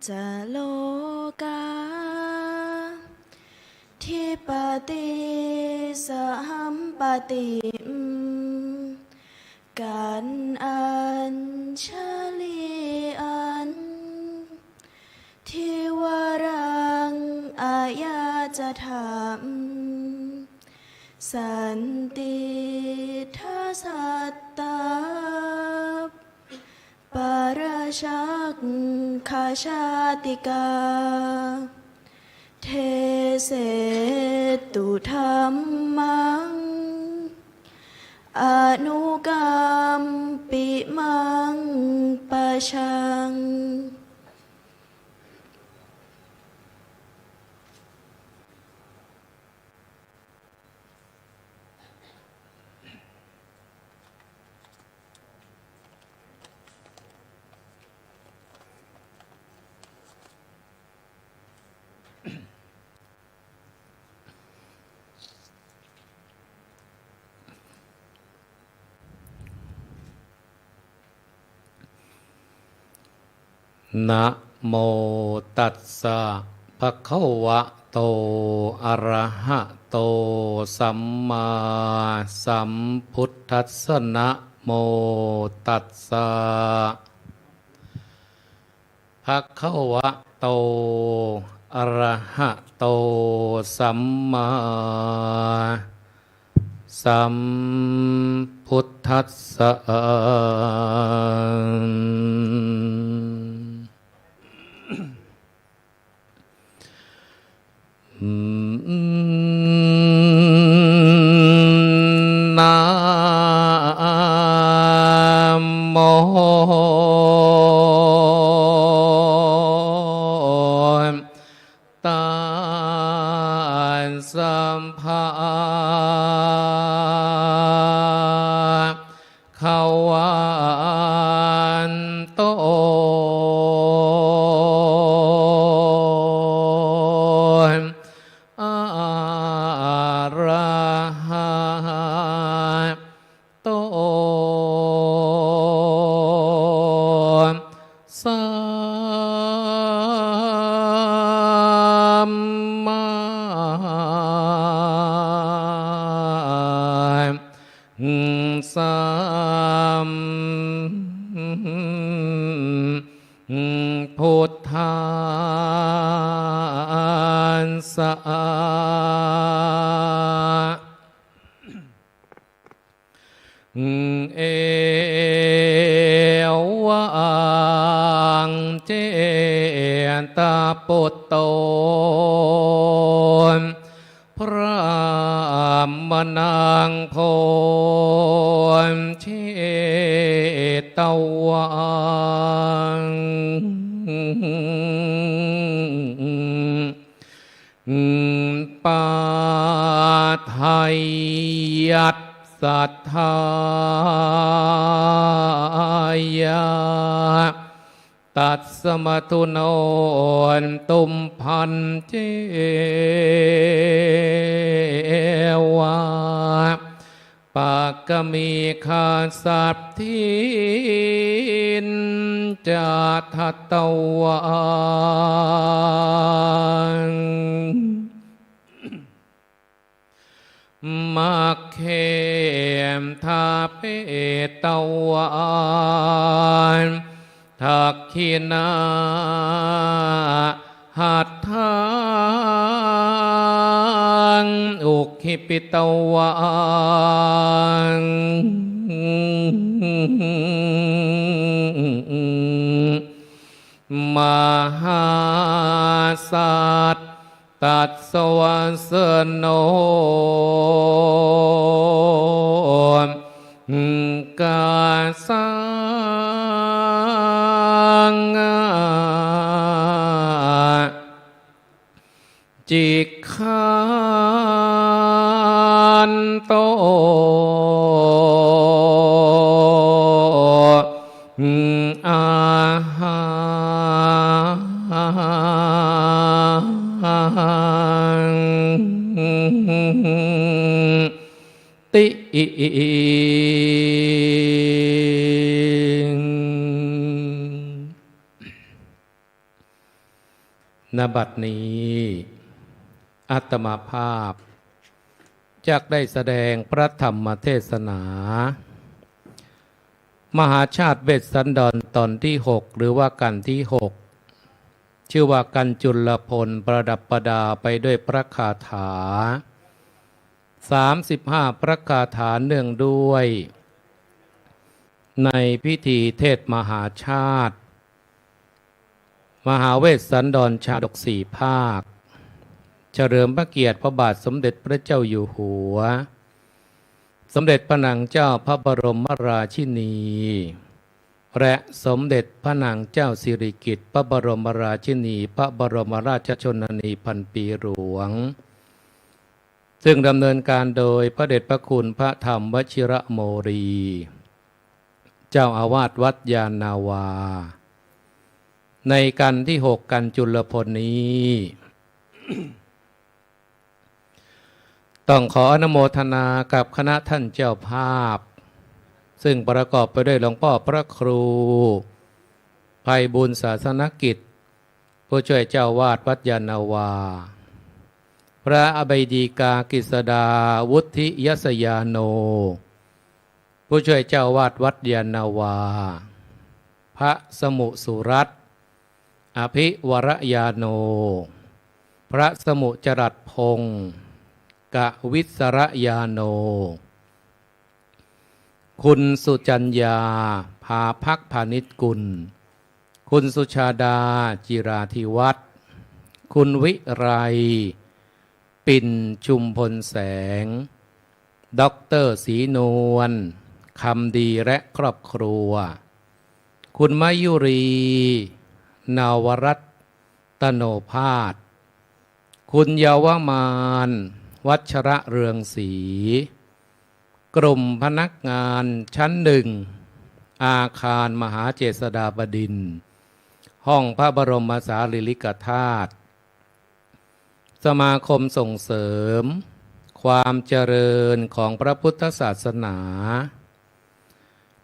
สะโลกา ธิปติ สัมปติ กั๋นอัญชลีอัน ทิวรัง อายาจจะถาม สันติทะสัตตา ปะระชักขะชาติกา เทเสตุธัมมัง อนุกัมปิมังปะชัง นะโมตัสสะ ภะคะวะโต อะระหะโต สัมมาสัมพุทธัสสะ นะโมตัสสะ ภะคะวะโต อะระหะโต สัมมาสัมพุทธัสสะ นะโม ตัสสะ ภะคะวะโต อะระหะโต สัมมาสัมพุทธัสสะ เอวัง เจตปุตโต พระมะนัง โพธิตวัง ปาทะยัสสะทายะ ตัสสะมะทุโน ตุมหัง เจวะ ปะกะมีฆาสัตถินจะ ทะตวัง มัคเข ทะเปตวัง ทักขิณา หัตถัง อุคคิปปิตวัง มหาสัตตัสสะวัสสะโน กาสัง จิกขันโต อาหัง ติ ณ บัดนี้ อาตมาภาพ จักได้แสดงพระธรรมเทศนา มหาชาติเวสสันดรตอนที่หก หรือว่ากัณฑ์ที่หก ชื่อว่ากัณฑ์จุลพล ประดับประดาไปด้วยพระคาถา สามสิบห้า พระคาถา เนื่องด้วย ในพิธีเทศน์มหาชาติ มหาเวสสันดรชาดกสี่ภาค เฉลิมพระเกียรติพระบาทสมเด็จพระเจ้าอยู่หัว สมเด็จพระนางเจ้าพระบรมราชินี และสมเด็จพระนางเจ้าสิริกิติ์ พระบรมราชินี พระบรมราชชนนีพันปีหลวง ซึ่งดำเนินการโดยพระเดชพระคุณพระธรรมวชิระโมลี เจ้าอาวาสวัดยานนาวา ในกัณฑ์ที่หก กัณฑ์จุลพลนี้ ต้องขออนุโมทนากับคณะท่านเจ้าภาพ ซึ่งประกอบไปด้วยหลวงพ่อพระครู ไพบูลย์ศาสนกิจ ผู้ช่วยเจ้าวาสวัดยานนาวา พระอภัยดีกา กฤษดา วุฒิยสยาโน ผู้ช่วยเจ้าวาสวัดยานนาวา พระสมุสุรัตน์ อภิวรยาโน พระสมุจรัตน์พงศ์ กวิศรยาโน คุณสุจัญญา ภาภักพานิชกุล คุณสุชาดา จิราธิวัฒน์ คุณวิไล ปิ่นชุมพลแสง ด็อกเตอร์ศรีนวล คำดี และครอบครัว คุณมยุรี นวรัตนโอภาส คุณเยาวมาน วัชระเรืองศรี กลุ่มพนักงานชั้นหนึ่ง อาคารมหาเจษฎาบดินทร์ ห้องพระบรมสารีริกธาตุ สมาคมส่งเสริมความเจริญของพระพุทธศาสนา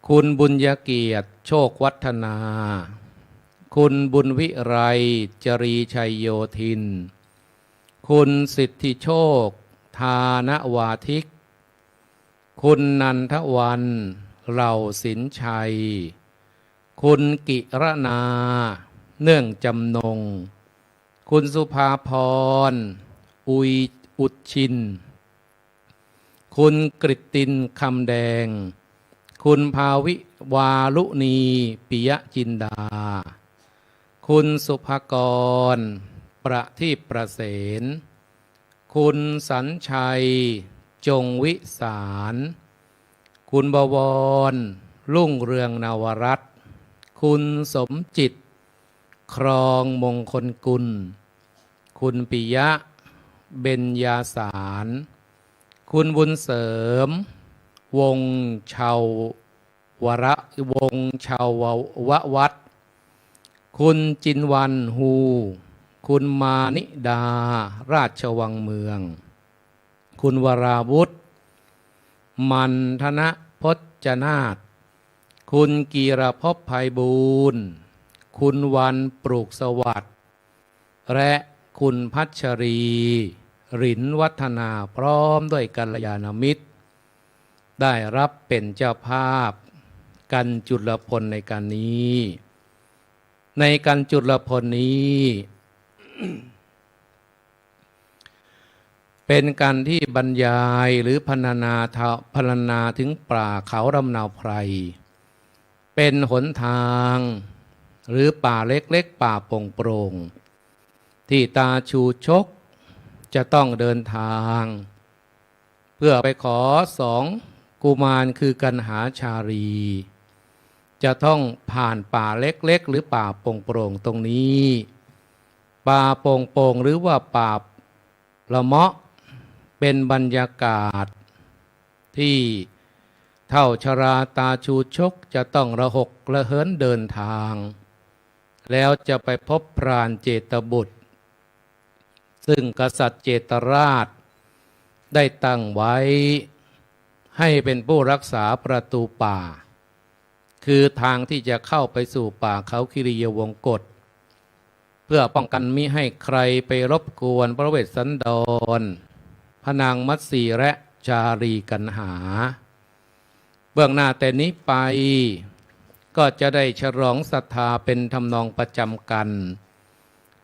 คุณบุญยเกียรติ โชควัฒนา คุณบุญวิไล จรีชัยโยธิน คุณสิทธิโชค ธานวาทิก คุณนันทวัน เหล่าสินชัย คุณกิรณา เนื่องจำนง คุณสุภาพร อุย อุดชิน คุณกฤตติน คำแดง คุณภาวิ วาลุณี ปิยจินดา คุณสุภกร ประทีปประเสน คุณสัญชัย จงวิสาร คุณบวร รุ่งเรืองนวรัตน์ คุณสมจิต ครองมงคลกุล คุณปิยะ เบญญาสาร คุณบุญเสริม วงศ์ชาวระ วงศ์ชาววัฒน์ คุณจินวัน ฮู คุณมานิดา ราชวังเมือง คุณวราวุธ มันธนพจนาถ คุณกีรภพ ไพบูลย์ คุณวัน ปลูกสวัสดิ์ และคุณพัชรี หรินวัฒนา พร้อมด้วยกัลยาณมิตร ได้รับเป็นเจ้าภาพกัณฑ์จุลพลในกัณฑ์นี้ ในกัณฑ์จุลพลนี้ เป็นกัณฑ์ที่บรรยายหรือพรรณนาทะ- พรรณนาถึงป่าเขาลำเนาไพร เป็นหนทางหรือป่าเล็กๆ ป่าโปร่งๆ ที่ตาชูชกจะต้องเดินทาง เพื่อไปขอสองกุมารคือกันหาชาลี จะต้องผ่านป่าเล็กๆ หรือป่าโปร่งๆ ตรงนี้ ป่าโปร่งๆ หรือว่าป่าละเมาะ เป็นบรรยากาศที่เฒ่าชราตาชูชกจะต้องระหกระเหินเดินทาง แล้วจะไปพบพรานเจตบุตร ซึ่งกษัตริย์เจตราชได้ตั้งไว้ให้เป็นผู้รักษาประตูป่า คือทางที่จะเข้าไปสู่ป่าเขาคิริยวงกฏ พื่อป้องกันมิให้ใครไปรบกวนพระเวสสันดร พระนางมัตสีและจารีกัณหา เบื้องหน้าแต่นี้ไป ก็จะได้ฉลองศรัทธาเป็นทำนองประจำกัณฑ์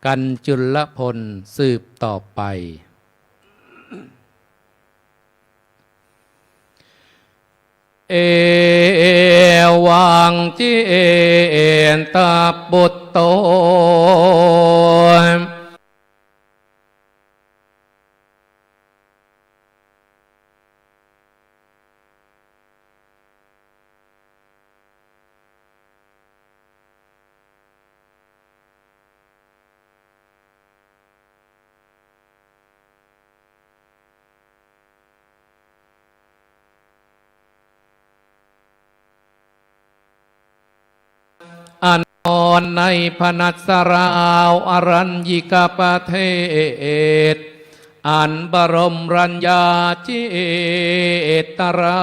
กัญจุลพลสืบต่อไป เอวัง จิตตปุตโตอันนอนในพนัสราวอรัญญิกประเทศ อันบรมรัญญาจิตตรา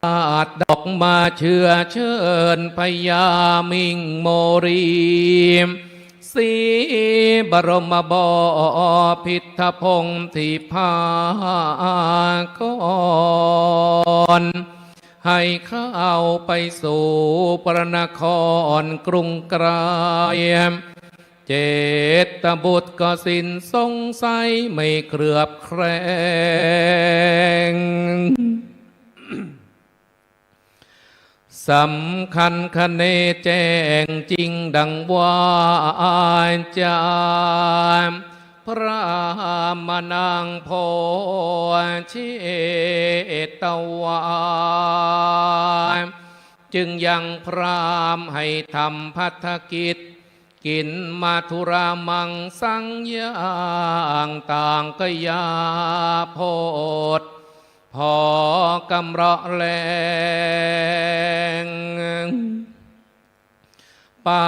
อาดดอกมาเชื้อเชิญพญามิ่งโมลี สีบรมบพิตรพงศ์ทิพากร ให้เข้าไปสู่พระนครกรุงไกร เจตบุตรก็สิ้นสงสัยไม่เคลือบแคลง สำคัญคะเนแจ้งจริงดังวาจา พระมนังโพธิเชตวา จึงยังพราหมณ์ให้ทำภัตตกิจ กิ๋นมธุรามังสังย่างต่างกยาโพธิ พอกำเราะแลง ปา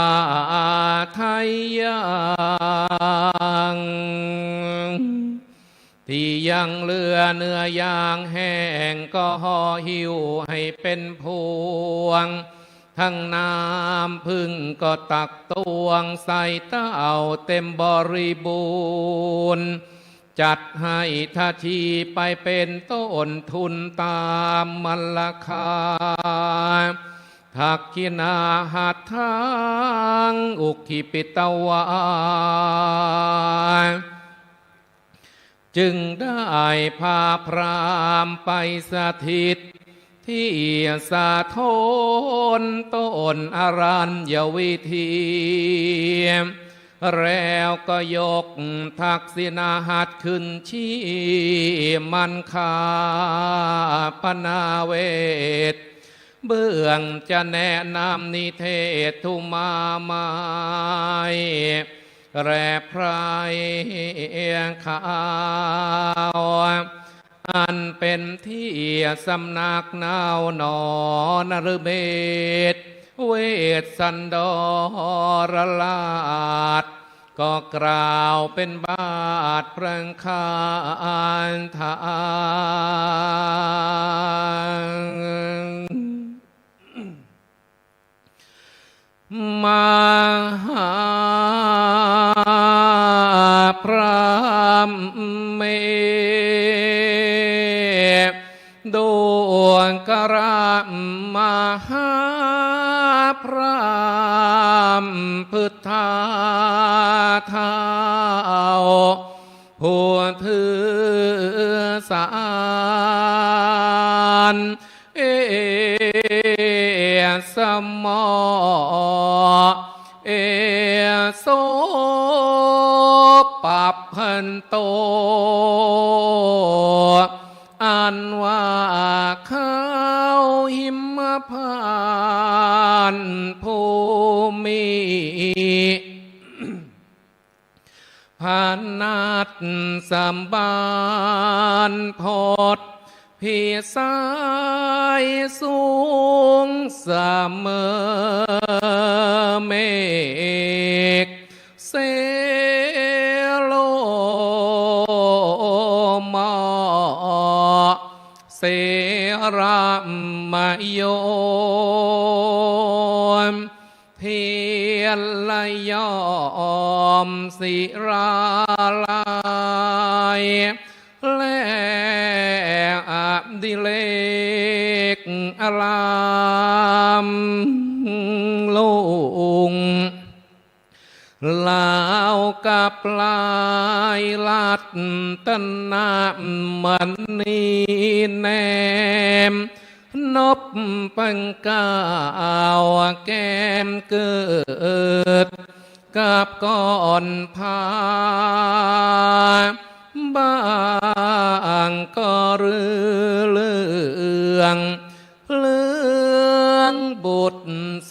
ทะยัง ตี้ยังเหลือเนื้อย่างแห้งก็ห่อหิ้วให้เป๋นพวง ทั้งน้ำผึ้งก็ตักตวงใส่เต้าเต็มบริบูรณ์ จัดให้ทาชีไปเป๋นต้นทุนต๋ามมัลลคา ทักขิณาหัตถังอุคขิปิตวา จึงได้พาพราหมณ์ไปสถิตตี้สะโทนต้นอรัญญวิธี แล้วก็ยกทักขิณาหัตถ์ขึ้นชี้มันคาปนาเวท เบื้องจะแนะนำนิเทศธุมาไม้ และไพรขาว อันเป๋นตี้สำนักเณาหนอนฤเบศ เวสสันดรราช ก็กล่าวเป๋นบาทพระคาถา มหาพราหมณ์เม ดูกรมหาพราหมณ์พุทธา นโต อันว่าเขาหิมพานต์ภูมิ พนัสสะบานพด พิสัยสูงเสมอเมฆ เสโลมอ เสระมะโยม เทียนละยอมศิราลัย และอดิเรกอารามลุ่ง ราวกับลายรัตนมณีแนม นบปังกาวแก้มเกิด กับก้อนผ้า บางก็รือเหลือง เหลืองบุ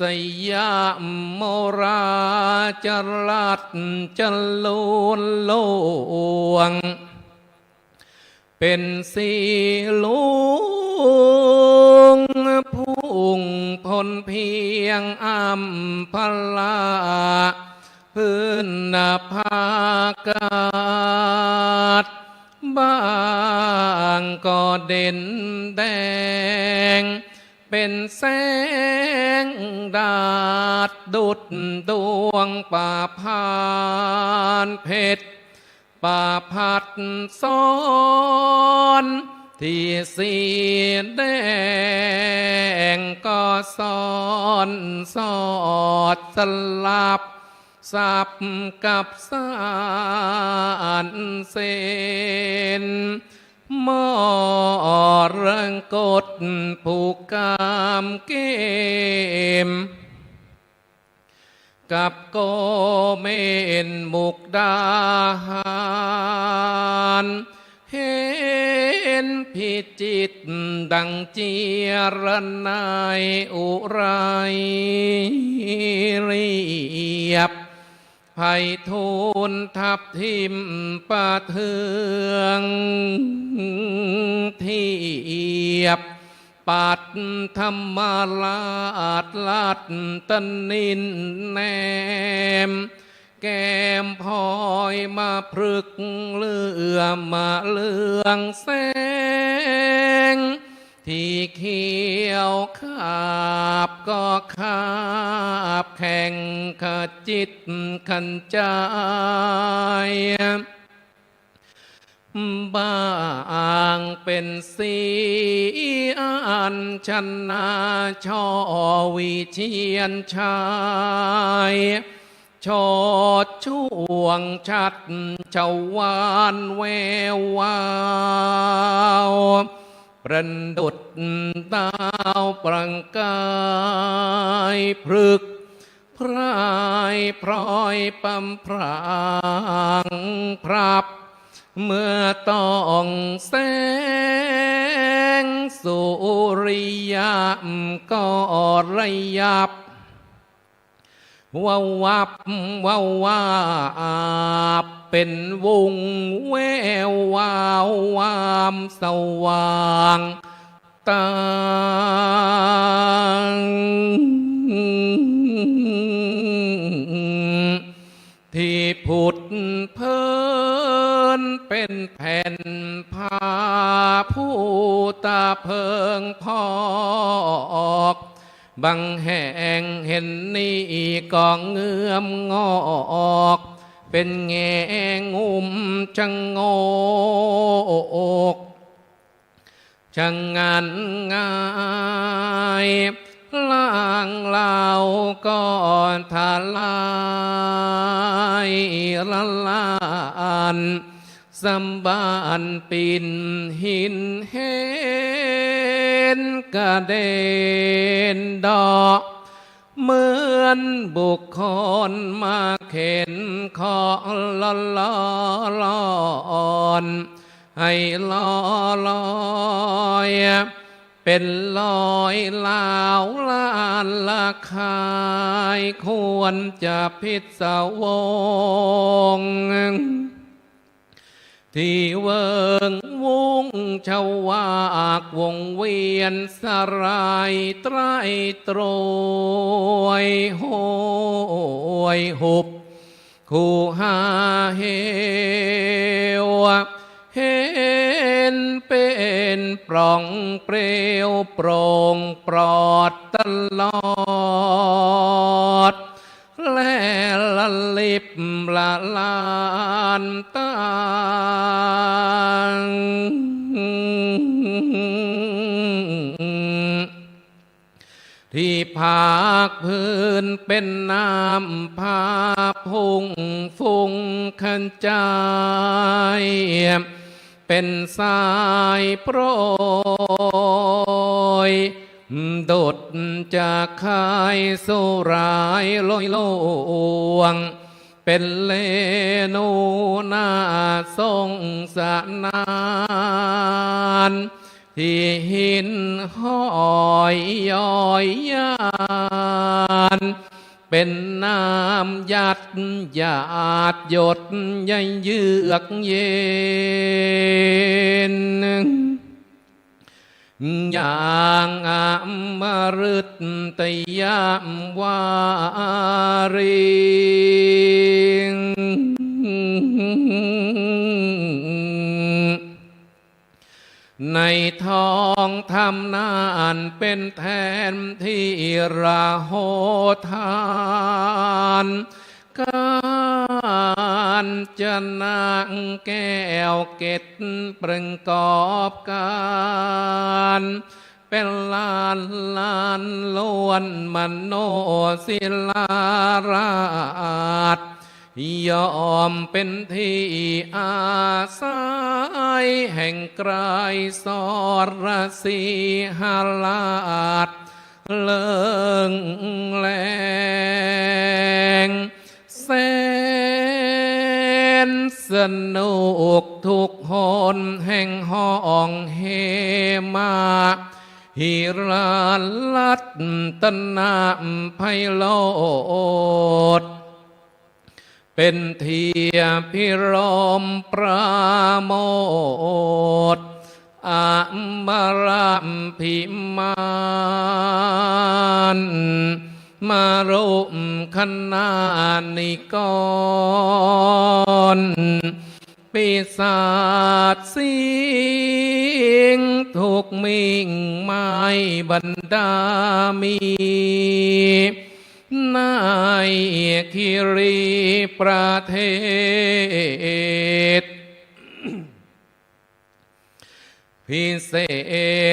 ษยมราชรัตน์จรูญหลวง เป๋นสีลุงพุ่งพ้นเพียงอัมพลา พื้นนภาอากาศ บางก็เด่นแดง เป๋นแสงดาษดุจดวงประพานเพชร ประพัดสอน ที่สีแดงก็สอนสอดสลับ สับกับสานเสน มรกตผู้กามเกม กับโกเมนมุกดาหาร เห็นพิจิตรดังเจียรนายอุไรเรียบ ไพฑูรย์ทับทิมประเทืองเทียบ ปัทมราชรัตนินแนม แก้มพลอยมาพฤกษ์เหลือมะเรืองแสง ที่เขียวขาบก็ขาบแข่งขจิตขันจาย บางเป๋นสีอัญชนาช่อวิเชียรชัย โชติช่วงชัดชวาลแวววาว ประดุจดาวประกายพฤกษ์ พรายพลอยปำพรางพรับ เมื่อต้องแสงสุริยะก็ระยับ วาบวับวาวาบ เป๋นวงแวววาววามสว่าง ต่าง ที่ผุดเผินเป๋นแผ่นผ้า ผู้ตาเผิงพอก บางแห่งเห็นนี่ก็เงื้อมงอก เป๋นแง่งุ้มชะโงก ชะงันงาย ล่างลาวก็ทลายละลาน สะบั้นปิ่นหินเห็นกระเด็นเดาะ เหมือนบุคคลมาเข็นเคราะห์ล้อล้อล่อน ให้ล้อลอย เป็นรอยร้าวล้านระคาย ควรจะพิศวง ที่เวิ้งวุ้งชวากวงเวียนสลายไตร่ตรวย โหยหุบ คูหาเหว เห็นเป็นปล่องเปลวโปร่งปลอดตลอด และละลิบละลานตาง ที่ภาคพื้นเป็นน้ำพาพุ้งฟุ้งขจาย เป็นสายโปรย ดุจจะคายสุรายลอยล่วง เป็นเรนูน่าสงสนาน ที่หินห้อยย้อยยาน เป็นน้ำหยาดหยาดหยดเยือกเย็น อย่างอมฤตยวารี ในท้องธรรมนั้นเป็นแทนที่ระโหฐาน กาญจนะแก้วเกตประกอบการ เป็นลานลานล้วนมโนศิลาราช ย่อมเป็นที่อาศัยแห่งไกรสรสีหราช เลิงแลง แสนสนุกทุกหนแห่งห้องเฮมา หิรารัตนไพโรจน์ เป็นที่พิรมประโมทย์ อมรพิมาน มรุกขณานิกร ปีศาจสิงห์ทุกมิ่งไม้บรรดามี ในคิรีประเทศ พิเศ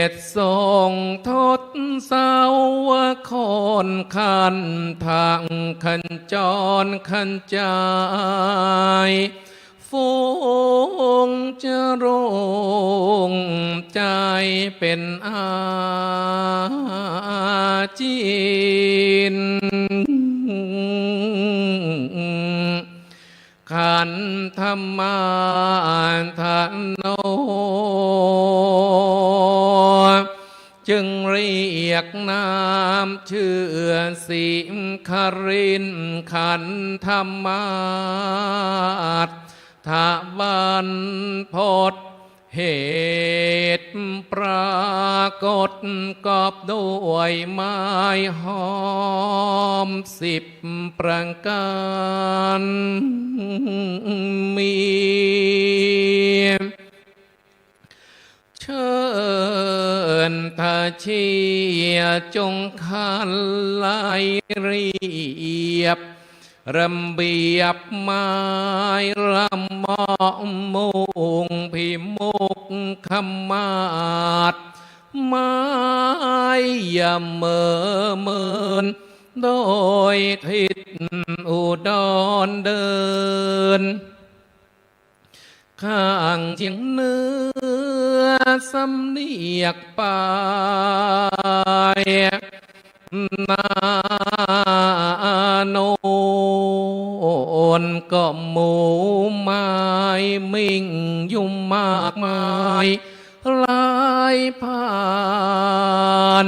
ษทรงทศวคนขันทางขจรขจาย ฝูงจรุงใจเป็นอาจิน ขันธมาธโน จึงเรียกนามชื่อสิงครินทร์ขันธมาศ ทวันพศ เหตุปรากฏกอบด้วยไม้หอมสิบประการมี เชิญถ้าเชียจงขันไล่เรียบ ระเบียบไม้ละเหมาะมุ่งพิมุขมาศ ไม้ยะเหมอเมิน โดยทิศอุดรเดิน ข้างเฉียงเหนือสำเนียกไป นาโน่นก็หมู่มายมิ่งอยู่มากมายหลายผ่าน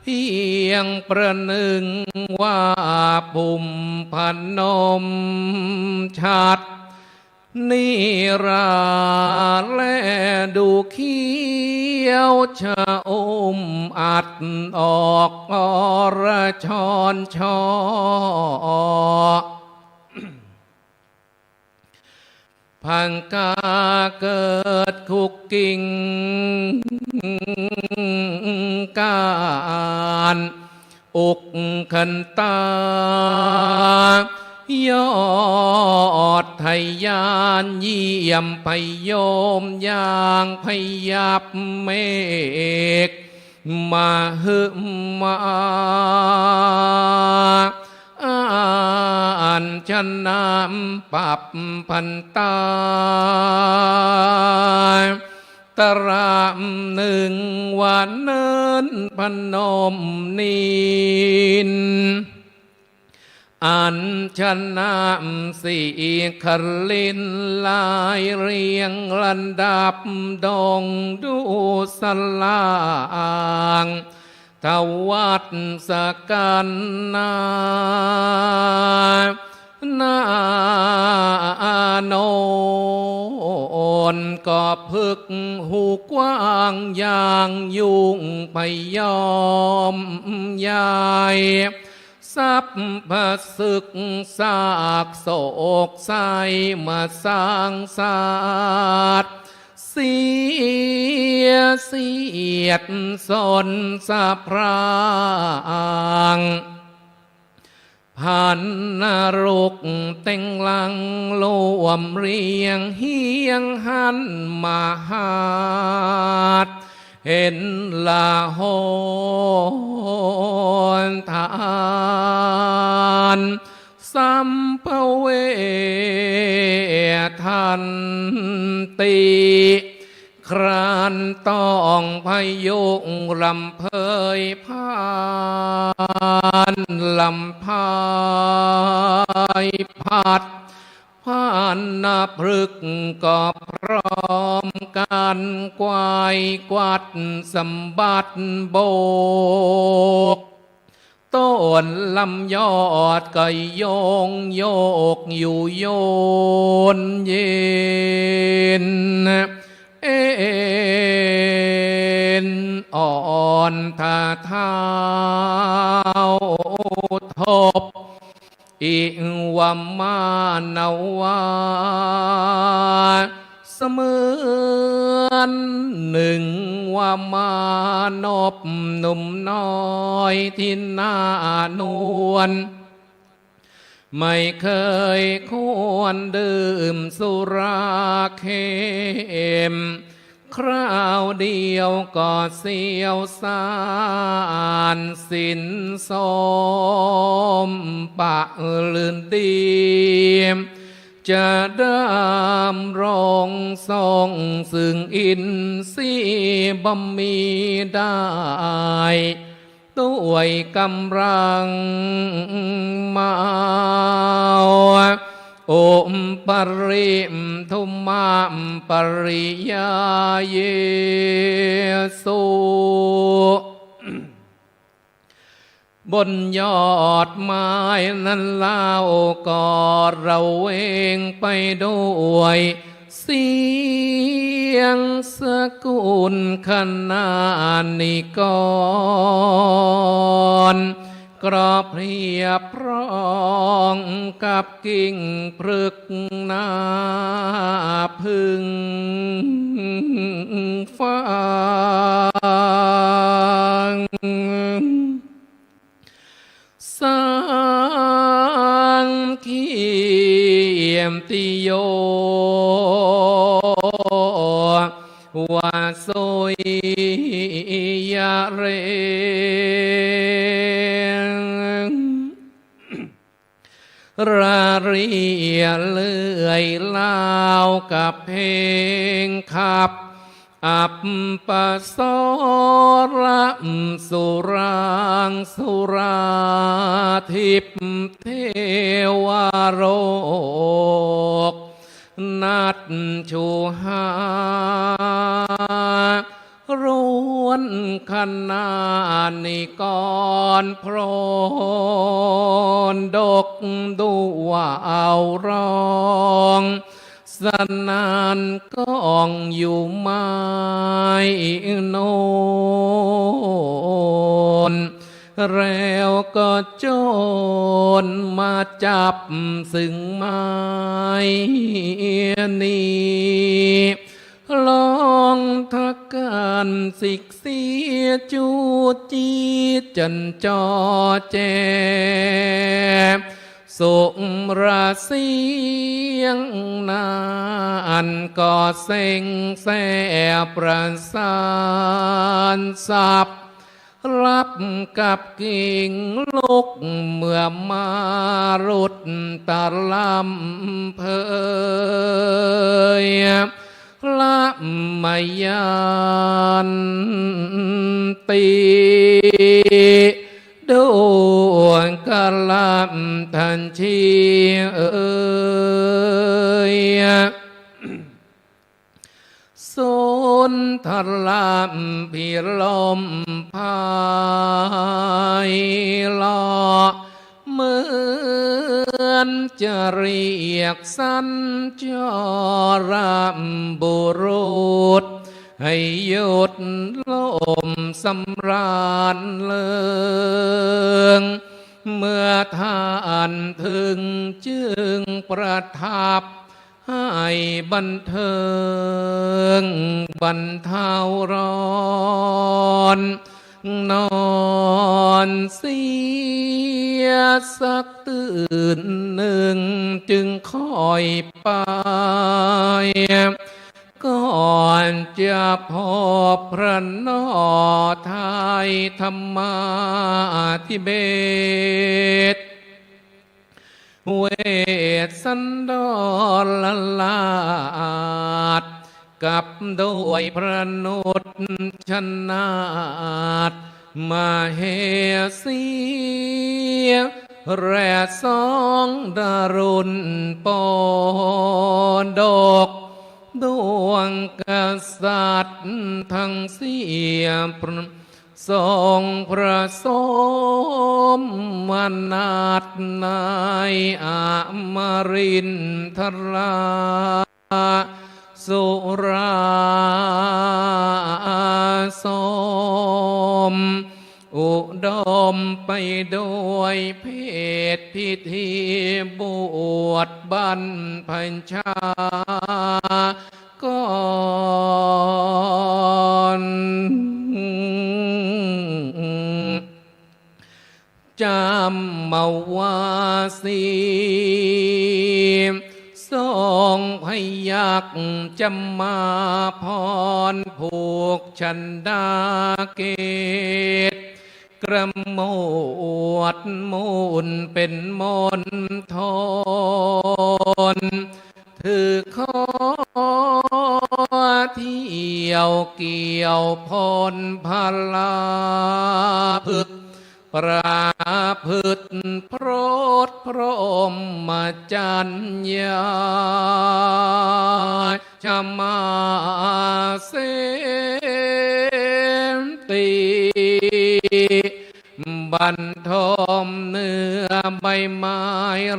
เพียงประหนึ่งว่าปุมพนมชัด นิราและดูเขี้ยวชะอุ่มอัดออกอรชอนชอ ผังกาเกิดคุกกิ่งก้าน อุกขันตา ยอดทะยานเยี่ยมพยมอย่างพยับเมฆ มหึมา อัญชนะปับพันตา ตระหนึ่งวันเนินพนมนิน อัญชนะสีครินทร์ลายเรียงระดับดงดูสลาง ทวัตสกันนา นาโน่นก็พึกหูกว้างอย่างยุงพยมใหญ่ สัพพศึกซากโศกไส้มาสร้างสาด เสียเสียดสนสะพราง พันนรกเต็งลังรวมเรียงเฮียงหันมหาด เห็นละโหนทาน สัมภเวทันติ ครานต้องพยุงรำเพยพานลำพายพัด พันนพฤกษ์ก็พร้อมกันไกวกวัดสะบัดโบก ต้นลำยอดก็โยงโยกอยู่โยนเย็น เอ็นอ่อนถ้าเท้าทบ อิวมานวา เสมือนหนึ่งว่ามานพหนุ่มน้อยที่น่านวล ไม่เคยควรดื่มสุราเข้ม คราวเดียวก็เสียวซ่าน สิ้นโสมปะฤดี จะดำรงทรงซึ่งอินทรีย์บ่มีได้ ด้วยกำลังเมา อุปริมธุมะปริยาเยสุ บนยอดไม้นั้นเล่าก็ระเวงไปด้วยเสียงสกุลขนานิกร กรอบเพียบพร้องกับกิ่งพฤกษ์หน้าผึ้งฟาง สังคีติโย วาสุยยะเร ระเรียเลื่อยลาวกับเพลงขับ อัปปะสรสุรังสุราทิปเทวโรก นัจจุหา ร้วนขณานิกรพรดกดัวเอาร้อง สนานก้องอยู่ไม้โนน แล้วก็โจรมาจับซึ่งไม้นี้ ร้องทะกานสิกเสียจูดจี๊ดจันจอแจ สุรเสียงนั้นก็เซ็งแสบประสานสับ รับกับกิ่งลุกเมื่อมารุดตะลำเพย พระมยันตี ดูกะละทันทีเอ่ย สุนทรพิรมไพเราะ เหมือนจะเรียกสัญจรบุรุษ ให้หยุดลมสำราญเลิง เมื่อท่านถึงจึงประทับ ให้บันเทิงบรรเทาร้อน นอนเสียสักตื่นหนึ่งจึงค่อยไป ก่อนจะพบพระนอไทยธรรมาธิเบศร เวสสันดรราช กับด้วยพระนุชนาถมเหสี และสองดารุณปอดก ดวงกษัตริย์ทั้งสี่ ทรงพระสมนัสในอมรินทรา สุราสม อุดมไปด้วยเพศพิธีบวชบรรพชา ก่อน จามวาสี ทรงพยักจมาพรผูกฉันดาเกต กระหมวดหมุนเป็นมณฑล ถือขอเที่ยวเกี่ยวพลพลาพฤกษ์ ประพฤติพรตพรหมจรรยา ชมาเสนตี บันทมเนื้อใบไม้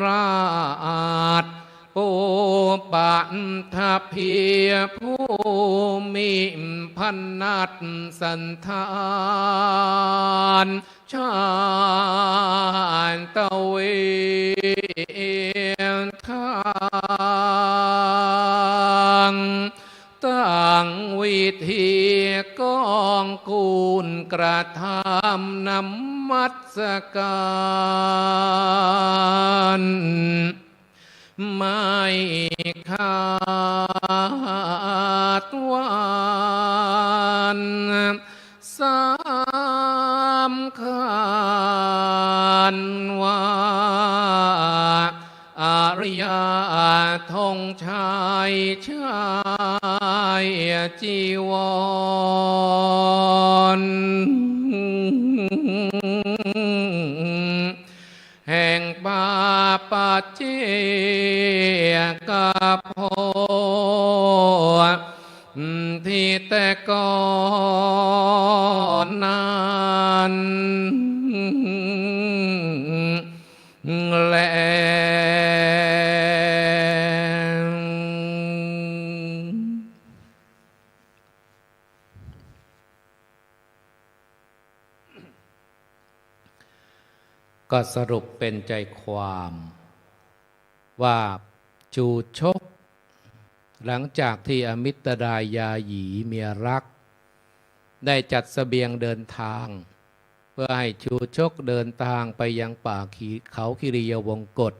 ราช ปูปะทะเพียผู้มีพนัสสันธาน ชาตะเวทาง ตั้งวิธีกองกูลกระทำนมัสการ ไม่ขาดวัน สำคัญว่า อริยธงชัยชา จีวร แห่งพระปัจเจกโภค ที่แต่ก่อนนั้นแล ก็สรุปเป็นใจความว่าชูชก หลังจากที่อมิตดายาหยีเมียรัก ได้จัดเสบียงเดินทาง เพื่อให้ชูชกเดินทางไปยังป่าขี- เขาคิริยวงกฏ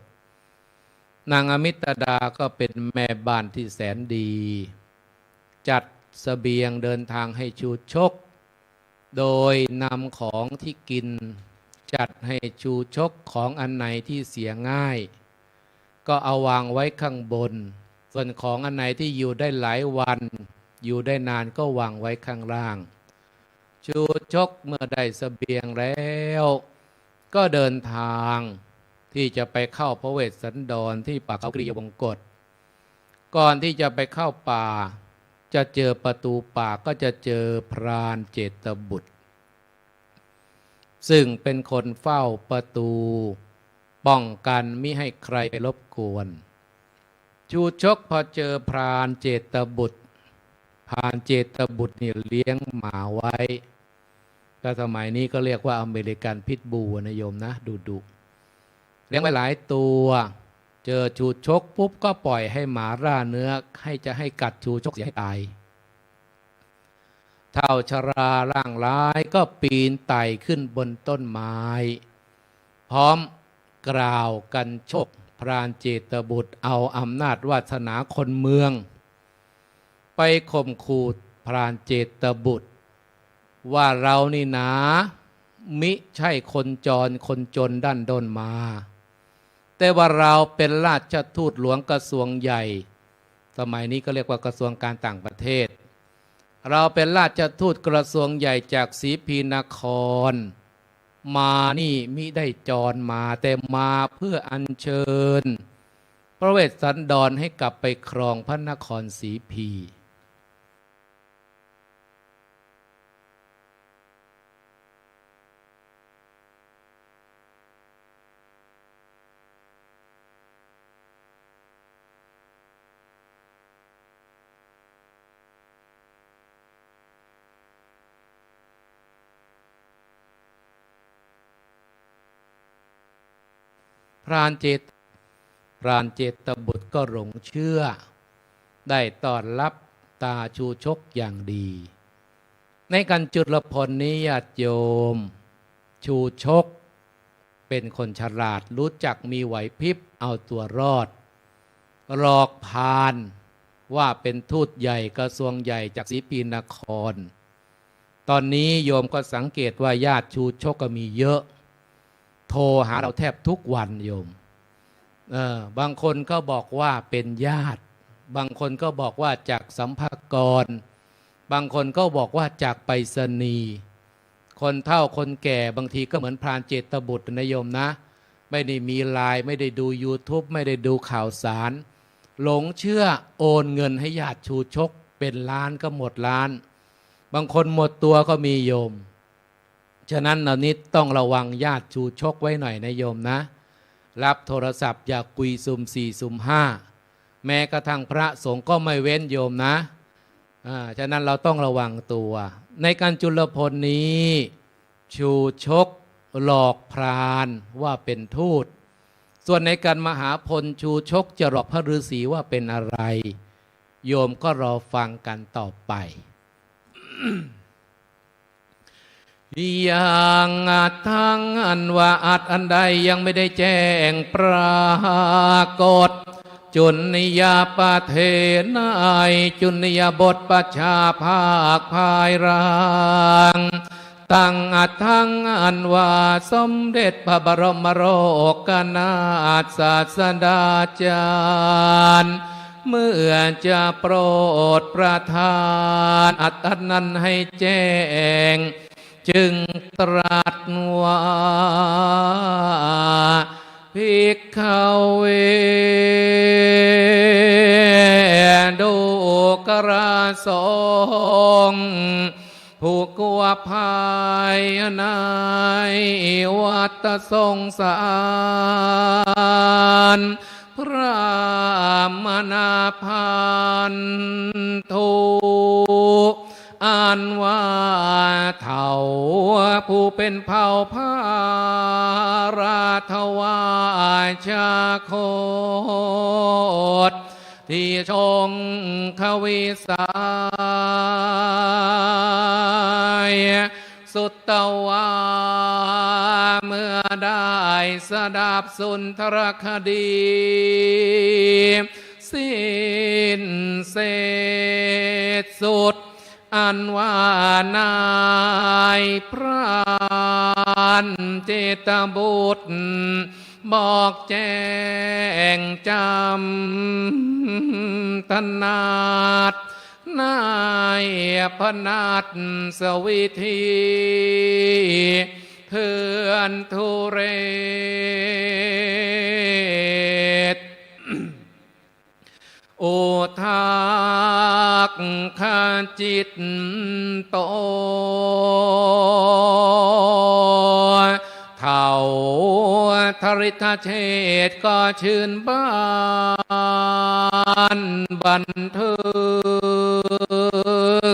นางอมิตดาก็เป็นแม่บ้านที่แสนดี จัดเสบียงเดินทางให้ชูชก โดยนำของที่กิน จัดให้ชูชก ของอันไหนที่เสียง่าย ก็เอาวางไว้ข้างบน ส่วนของอันไหนที่อยู่ได้หลายวัน อยู่ได้นานก็วางไว้ข้างล่าง ชูชกเมื่อได้เสบียงแล้ว ก็เดินทางที่จะไปเข้าพระเวสสันดรที่ป่าเขาคิริยวงกฏ ก่อนที่จะไปเข้าป่า จะเจอประตูป่าก็จะเจอพรานเจตบุตร ซึ่งเป็นคนเฝ้าประตู ป้องกันมิให้ใครไปรบกวน ชูชกพอเจอพรานเจตบุตร พรานเจตบุตรนี่เลี้ยงหมาไว้ ถ้าสมัยนี้ก็เรียกว่าอเมริกันพิทบูลนะโยมนะ ดุดุ เลี้ยงไว้หลายตัว เจอชูชกปุ๊บก็ปล่อยให้หมาล่าเนื้อ ให้จะให้กัดชูชกเสียให้ตาย เฒ่าชราร่างร้ายก็ปีนไต่ขึ้นบนต้นไม้ พร้อมกล่าวกันโชค พรานเจตบุตรเอาอำนาจวาสนาคนเมือง ไปข่มขู่พรานเจตบุตร ว่าเรานี่นา มิใช่คนจรคนจนดั้นด้นมา แต่ว่าเราเป็นราชทูตหลวงกระทรวงใหญ่ สมัยนี้ก็เรียกว่ากระทรวงการต่างประเทศ เราเป็นราชทูตกระทรวงใหญ่จากสีพีนคร มานี่มิได้จรมา แต่มาเพื่ออัญเชิญ พระเวสสันดรให้กลับไปครองพระนครสีพี พรานเจต- พรานเจตบุตรก็หลงเชื่อ ได้ต้อนรับตาชูชกอย่างดี ในกัณฑ์จุลพลนี้ญาติโยม ชูชก เป็นคนฉลาด รู้จักมีไหวพริบเอาตัวรอด หลอกพราหมณ์ว่าเป็นทูตใหญ่กระทรวงใหญ่จากสีพีนคร ตอนนี้โยมก็สังเกตว่าญาติชูชกก็มีเยอะ โทรหาเราแทบทุกวันโยม เออ บางคนก็บอกว่าเป็นญาติ บางคนก็บอกว่าจากสัมภากร บางคนก็บอกว่าจากไปรษณีย์ คนเฒ่าคนแก่บางทีก็เหมือนพรานเจตบุตรนะโยมนะ ไม่ได้มีไลน์ ไม่ได้ดูยูทูบ ไม่ได้ดูข่าวสาร หลงเชื่อโอนเงินให้ญาติชูชกเป็นล้านก็หมดล้าน บางคนหมดตัวก็มีโยม ฉะนั้นเรานี้ต้องระวังญาติชูชกไว้หน่อยนะโยมนะ รับโทรศัพท์อย่ากุยซุ่มสี่ซุ่มห้า แม้กระทั่งพระสงฆ์ก็ไม่เว้นโยมนะ อ่า ฉะนั้นเราต้องระวังตัว ในกัณฑ์จุลพลนี้ ชูชกหลอกพราหมณ์ว่าเป็นทูต ส่วนในกัณฑ์มหาพล ชูชกจะหลอกพระฤาษีว่าเป็นอะไร โยมก็รอฟังกันต่อไป ยังอัตถัง อันว่าอัตถ์อันใดยังไม่ได้แจ้งปรากฏ จุลยปเทศน์ ในจุลยบทประชาภาคภายหลัง ตังอัตถัง อันว่าสมเด็จพระบรมโลกนาถศาสดาจารย์ เมื่อจะโปรดประทานอัตถะนั้นให้แจ้ง จึงตรัสว่า ภิกขเว ดูกราสงฆ์ ผู้กลัวภัยในวัฏสงสาร พระมณพันธุ อันว่าเถาผู้เป็นเผ่าพาราธวาชคต ที่ชงขวิสา สุตวา เมื่อได้สดับสุนทรคดี สิ้นเสร็จสุด อันว่านายพรานเจตบุตร บอกแจ้งจำถนัด นายพนัสสวิธี เถื่อนทุเรศ อุทกขจิตโต เถาทริทเชษก็ชื่นบานบันเทิ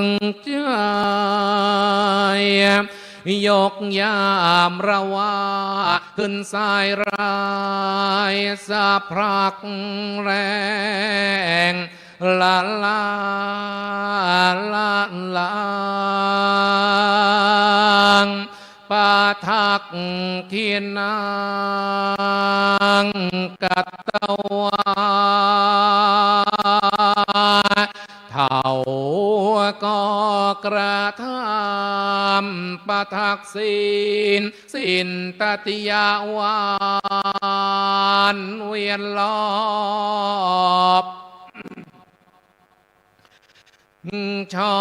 งใจ ยกย่ามระวาขึ้นสายรายสะพรักแรงละลาละลาง ปะทักขิณังกัตตวา เถาก็กระทำปะทักศีล ศีลตติยวานเวียนรอบ ชอ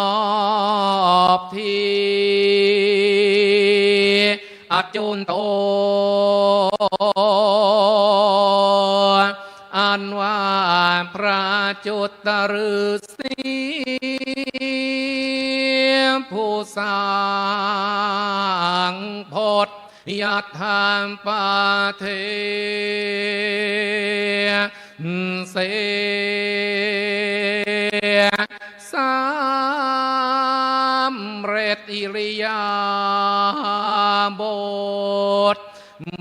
บที่อจุนโต อันว่าพระจุตฤาษี ผู้สร้างพจน์ ยัตถาปะเทเส สำเร็จอิริยาบถ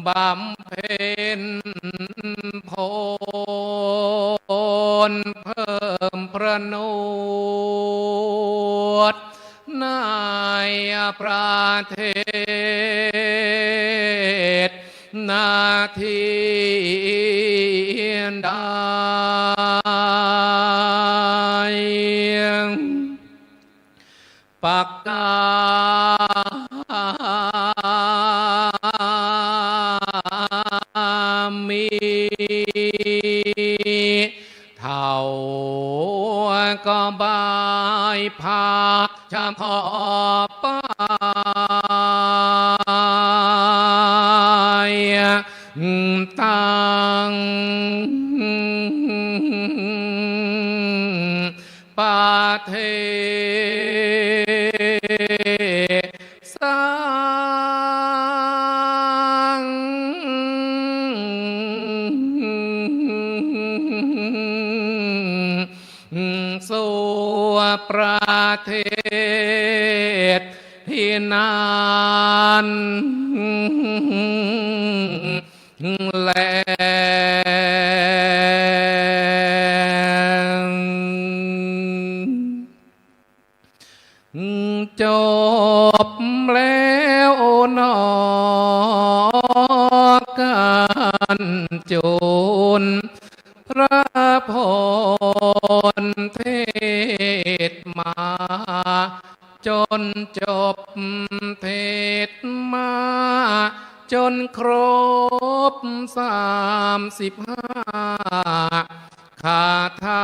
บำเพ็ญผลเพิ่มประโนด ในประเทศนาที่ใด ปะกามิ เถาก็บายผ้าเฉพาะไป ตังประเทศ สังสู่ประเทศที่นั้น แล จบแล้วหนอ การจุนพระพรเทศน์มา จนจบเทศน์มา จนครบสามสิบห้าคาถา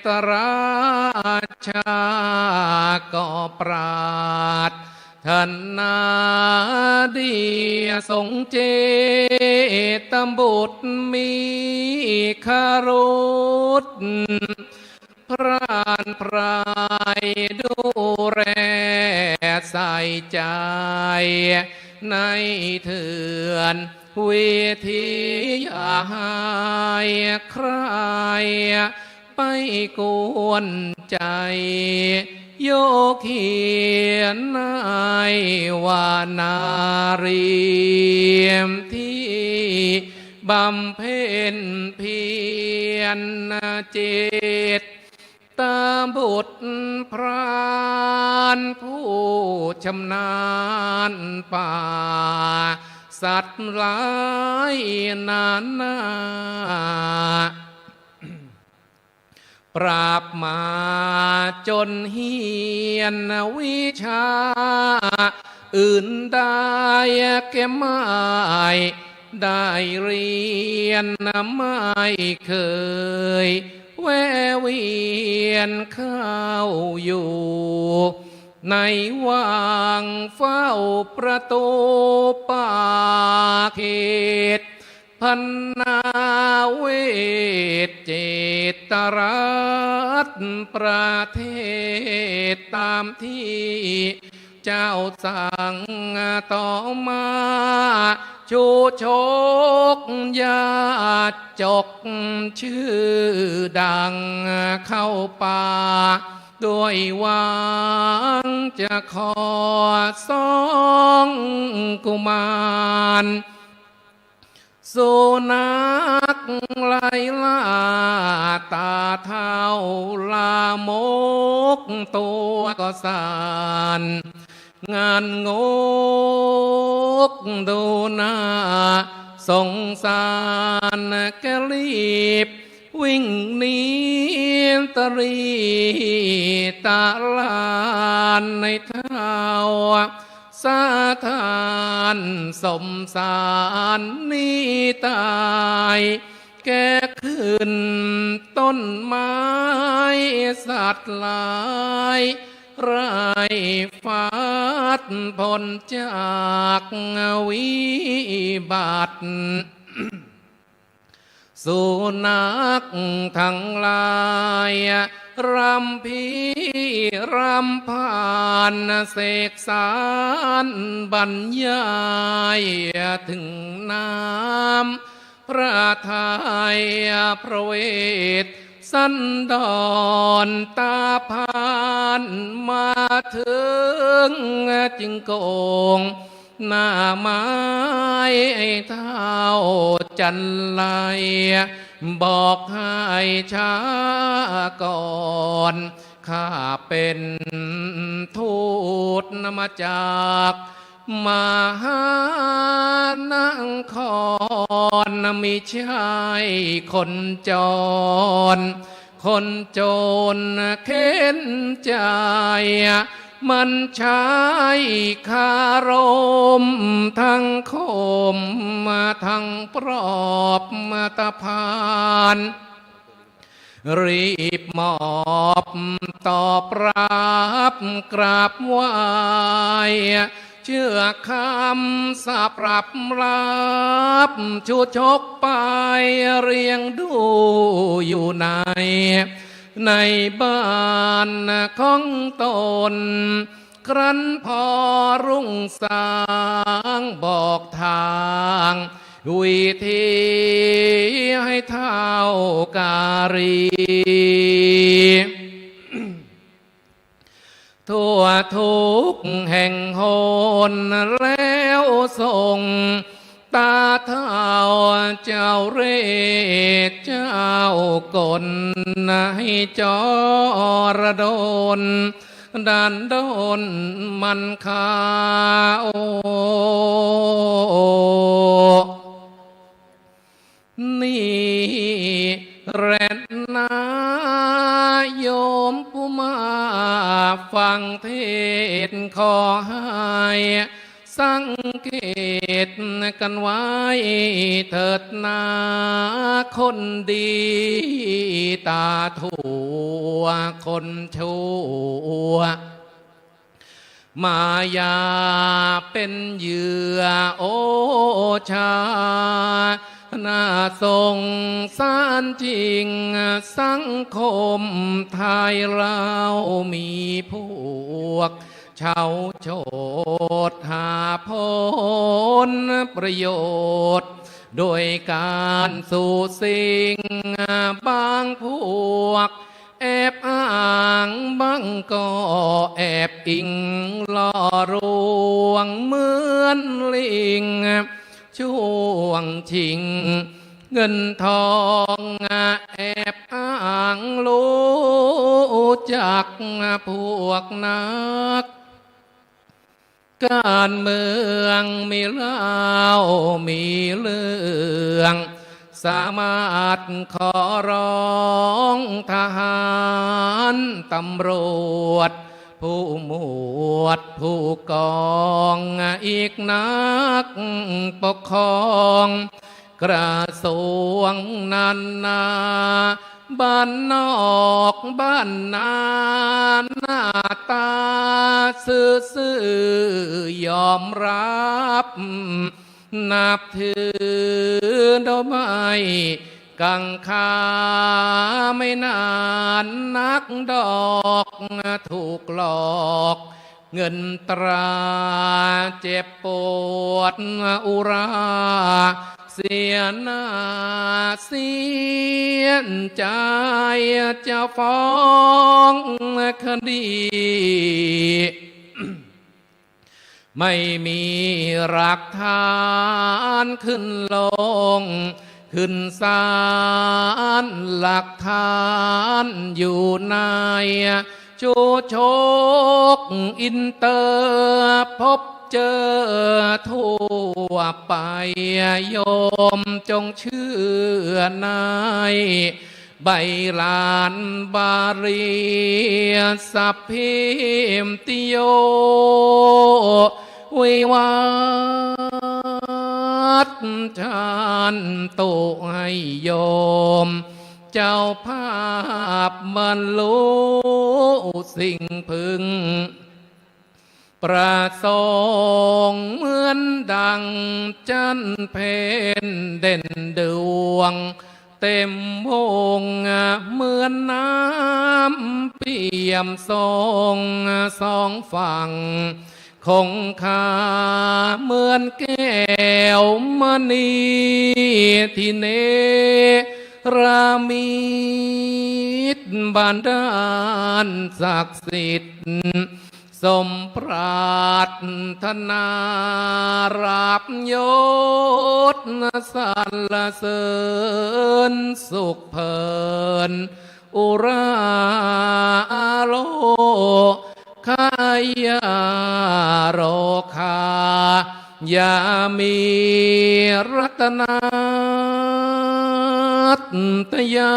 ตราชาก็ปรารถนาดี ทรงเจตบุตรมีครุฑ พร่านพรายดูแลใส่ใจ ในเถื่อนวิธีอย่าให้ใครไปกวนใจ โยคีนายว่านารี ที่บำเพ็ญเพียรเจตบุตรพรานผู้ชำนาญป่า สัตว์ร้ายนานา ปราบมาจนเฮี้ยนวิชา อื่นได้แก่ไม่ได้เรียน ไม่เคยแวะเวียนเข้าอยู่ ในวังเฝ้าประตูป่าเขต พนาเวทเจตราชประเทศ ตามที่เจ้าสั่งต่อมา ชูชกญาติจกชื่อดังเข้าป่า ด้วยหวังจะขอสองกุมาร สุนัขไล่ล่าตาเฒ่าลามก ตัวก็สั่น งานงกดูน่าสงสาร ก็รีบวิ่งหนีตะลีตะลาน ในเฒ่า สะท้านสมสารหนีตาย แกขึ้นต้นไม้สัตว์หลาย ไร้ฟัดพ้นจากวิบัติ สุนัขทั้งหลาย รำพีรำพันเสกสรรบรรยาย ถึงน้ำพระทัยพระเวสสันดร ตาพานมาถึงจึงโก่ง หน้าไม้เฒ่าจันไร บอกให้ช้าก่อน ข้าเป็นทูตมาจากมหานคร มิใช่คนจร คนจนเข็ญใจ มันใช้คารมทั้งข่มทั้งปลอบตาพาน รีบมอบตอบรับกราบไหว้ เชื่อคำสปรับรับ ชูชกไปเลี้ยงดูอยู่ใน ในบ้านของตน ครั้นพอรุ่งสางบอกทางวิธีให้เฒ่าการี ทั่วทุกแห่งหนแล้วส่ง ตาเฒ่าเจ้าเรศเจ้ากล ให้จรดลดันดนมันคา โอ นี่แหละนาโยมผู้มาฟังเทศน์ ขอให้ส สังเกตกั๋นไว้เถิดนาคนดี ต๋าตั๋วคนชั่ว มายาเป๋นเหยื่อโอชา น่าสงสารจริงสังคมไทยเรา มีพวกเฉาโฉดหาผลประโยชน์ โดยก๋านสู่สิง บางพวก แอบอ้างบางก็แอบอิงหล่อลวงเหมือนลิง ช่วงชิงเงินทอง แอบอ้างรู้จักพวกนัก ก๋านเมืองมีเล่ามีเรื่อง สามารถขอร้องทหารตำรวจ ผู้หมวดผู้กอง อีกนักปกครอง กระทรวงนานา บ้านนอกบ้านนา หน้าต๋าซื่อๆ ยอมรับ นับถือโดยไม่กังขา ไม่นานนักดอก ถูกหลอก เงินตราเจ็บปวดอุรา เสียหน้าเสียใจ จะฟ้องคดี ไม่มีหลักฐานขึ้นลง ขึ้นศาล หลักฐานอยู่ในชู้ชกอินเตอร์ พบเจอทั่วไป โยมจงเชื่อใน ใบลานบาลี สัพพิมติโย วิวัตชันตุ ให้โยมเจ้าภาพบรรลุสิ่งพึง ประสงค์เหมือนดังจันทร์เพ็ญเด่นดวงเต็มวง เหมือนน้ำเปี่ยมทรงสองฝั่งคงคา เหมือนแก้วมณีที่เนรมิตบาดาลศักดิ์สิทธิ์ สมปรารถนาราบยศสรรเสริญสุขเพลิน อุราอาโลคายาโรคา ยามีรัตนาตยา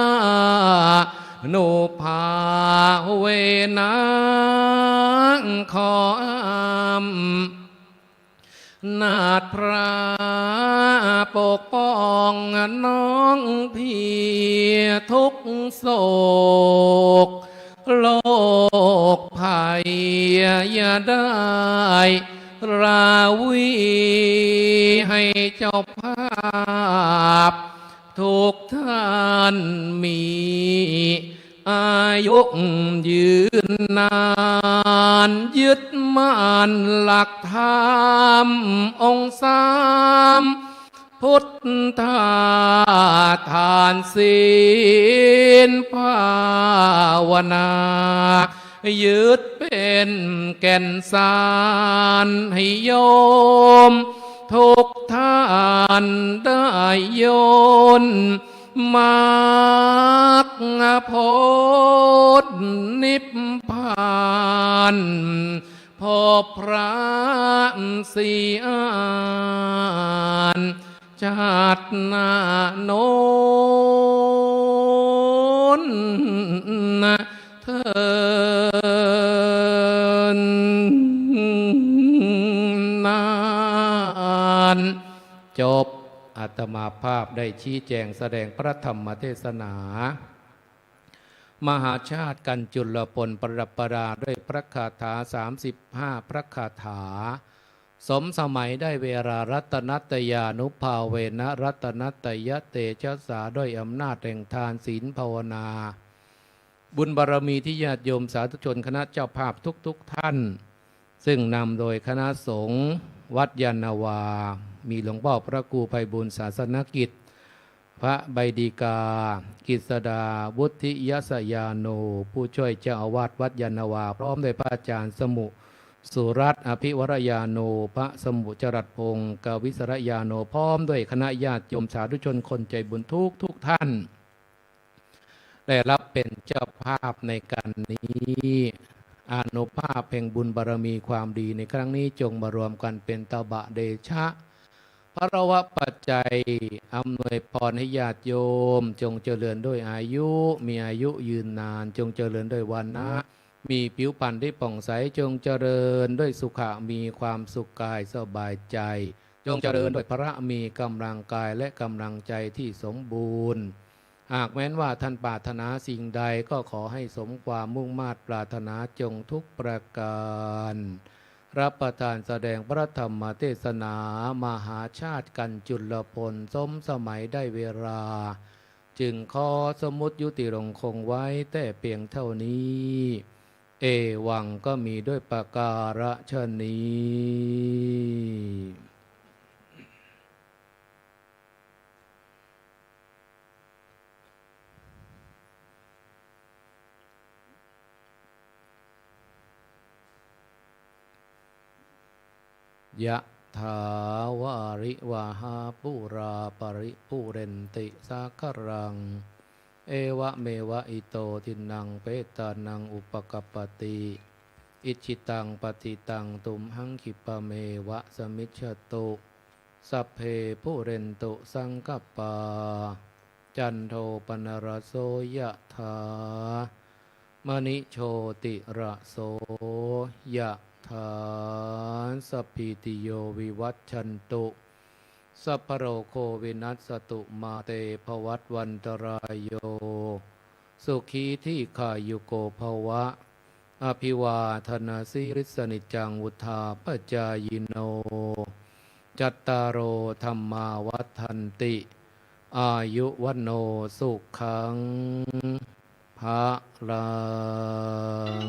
นุภาเวนะ ขออำนาจพระปกป้องน้องพี่ทุกข์โศก โรคภัยอย่าได้ราวี ให้เจ้าภาพทุกท่านมีอายุยืนนาน ยึดมั่นหลักธรรมองค์สาม พุทธา ทานศีลภาวนา ยึดเป๋นแก่นสาร ให้โยมทุกท่านได้ยนต์มรรคผลนิพพาน พบพระศรีอาน ชาติหน้าโน้นเทอญนา จบ อาตมาภาพได้ชี้แจงแสดงพระธรรมเทศนา มหาชาติกัญจุลพล ประดับประดาด้วยพระคาถาสามสิบห้าพระคาถา สมสมัยได้เวลา รัตนัตตยานุภาเวนะ รัตนัตตยเตชะสา ด้วยอำนาจแห่งทานศีลภาวนา บุญบารมีที่ญาติโยมสาธุชนคณะเจ้าภาพทุกๆ ท่าน ซึ่งนำโดยคณะสงฆ์วัดยานนาวา มีหลวงพ่อพระครูไพบูลย์ศาสนกิจ พระใบดีกา กฤษดา วุฒิยสยาโน ผู้ช่วยเจ้าอาวาสวัดยานนาวา พร้อมด้วยพระอาจารย์สมุสุรัตน์ อภิวรยาโน พระสมุจรัตพงศ์ กวิสรยาโน พร้อมด้วยคณะญาติโยมสาธุชนคนใจบุญทุกๆ ท่าน ได้รับเป็นเจ้าภาพในการนี้ อานุภาพแห่งบุญบารมีความดีในครั้งนี้ จงมารวมกันเป็นตบะเดชะ พลวปัจจัย อำนวยพรให้ญาติโยม จงเจริญด้วยอายุ มีอายุยืนนาน จงเจริญด้วยวรรณะ มีผิวพรรณที่ผ่องใส จงเจริญด้วยสุขะ มีความสุขกายสบายใจ จงเจริญด้วยพละ มีกำลังกายและกำลังใจที่สมบูรณ์ หากแม้นว่าท่านปรารถนาสิ่งใด ก็ขอให้สมความมุ่งมาดปรารถนาจงทุกประการ รับประทานแสดงพระธรรมเทศนา มหาชาติกัญจุลพล สมสมัยได้เวลา จึงขอสมมุติยุติลงคงไว้แต่เพียงเท่านี้ เอวัง ก็มีด้วยประการฉะนี้ ยะถาวาริวาหาปูราปริปูเรนติสาคารัง เอวะเมวะอิโตทินนังเปตานังอุปกัปปติ อิจิตังปฏิตังตุมหังคิปะเมวะสมิชชตุ สัพเพปูเรนตุสังกัปปา จันโทปนรสโสยะถา มณิโชติระโสยะถา สัพพีติโยวิวัชชันตุ สัพพะโรโควินัสสตุ มาเตภวัตวันตรายโย สุขีทีฆายุโกภวะ อภิวาทนาสีลิสสะนิจจังวุฑฒาปจายิโน จัตตาโรธัมมาวัฑฒันติ อายุวัณโณสุขังพะลัง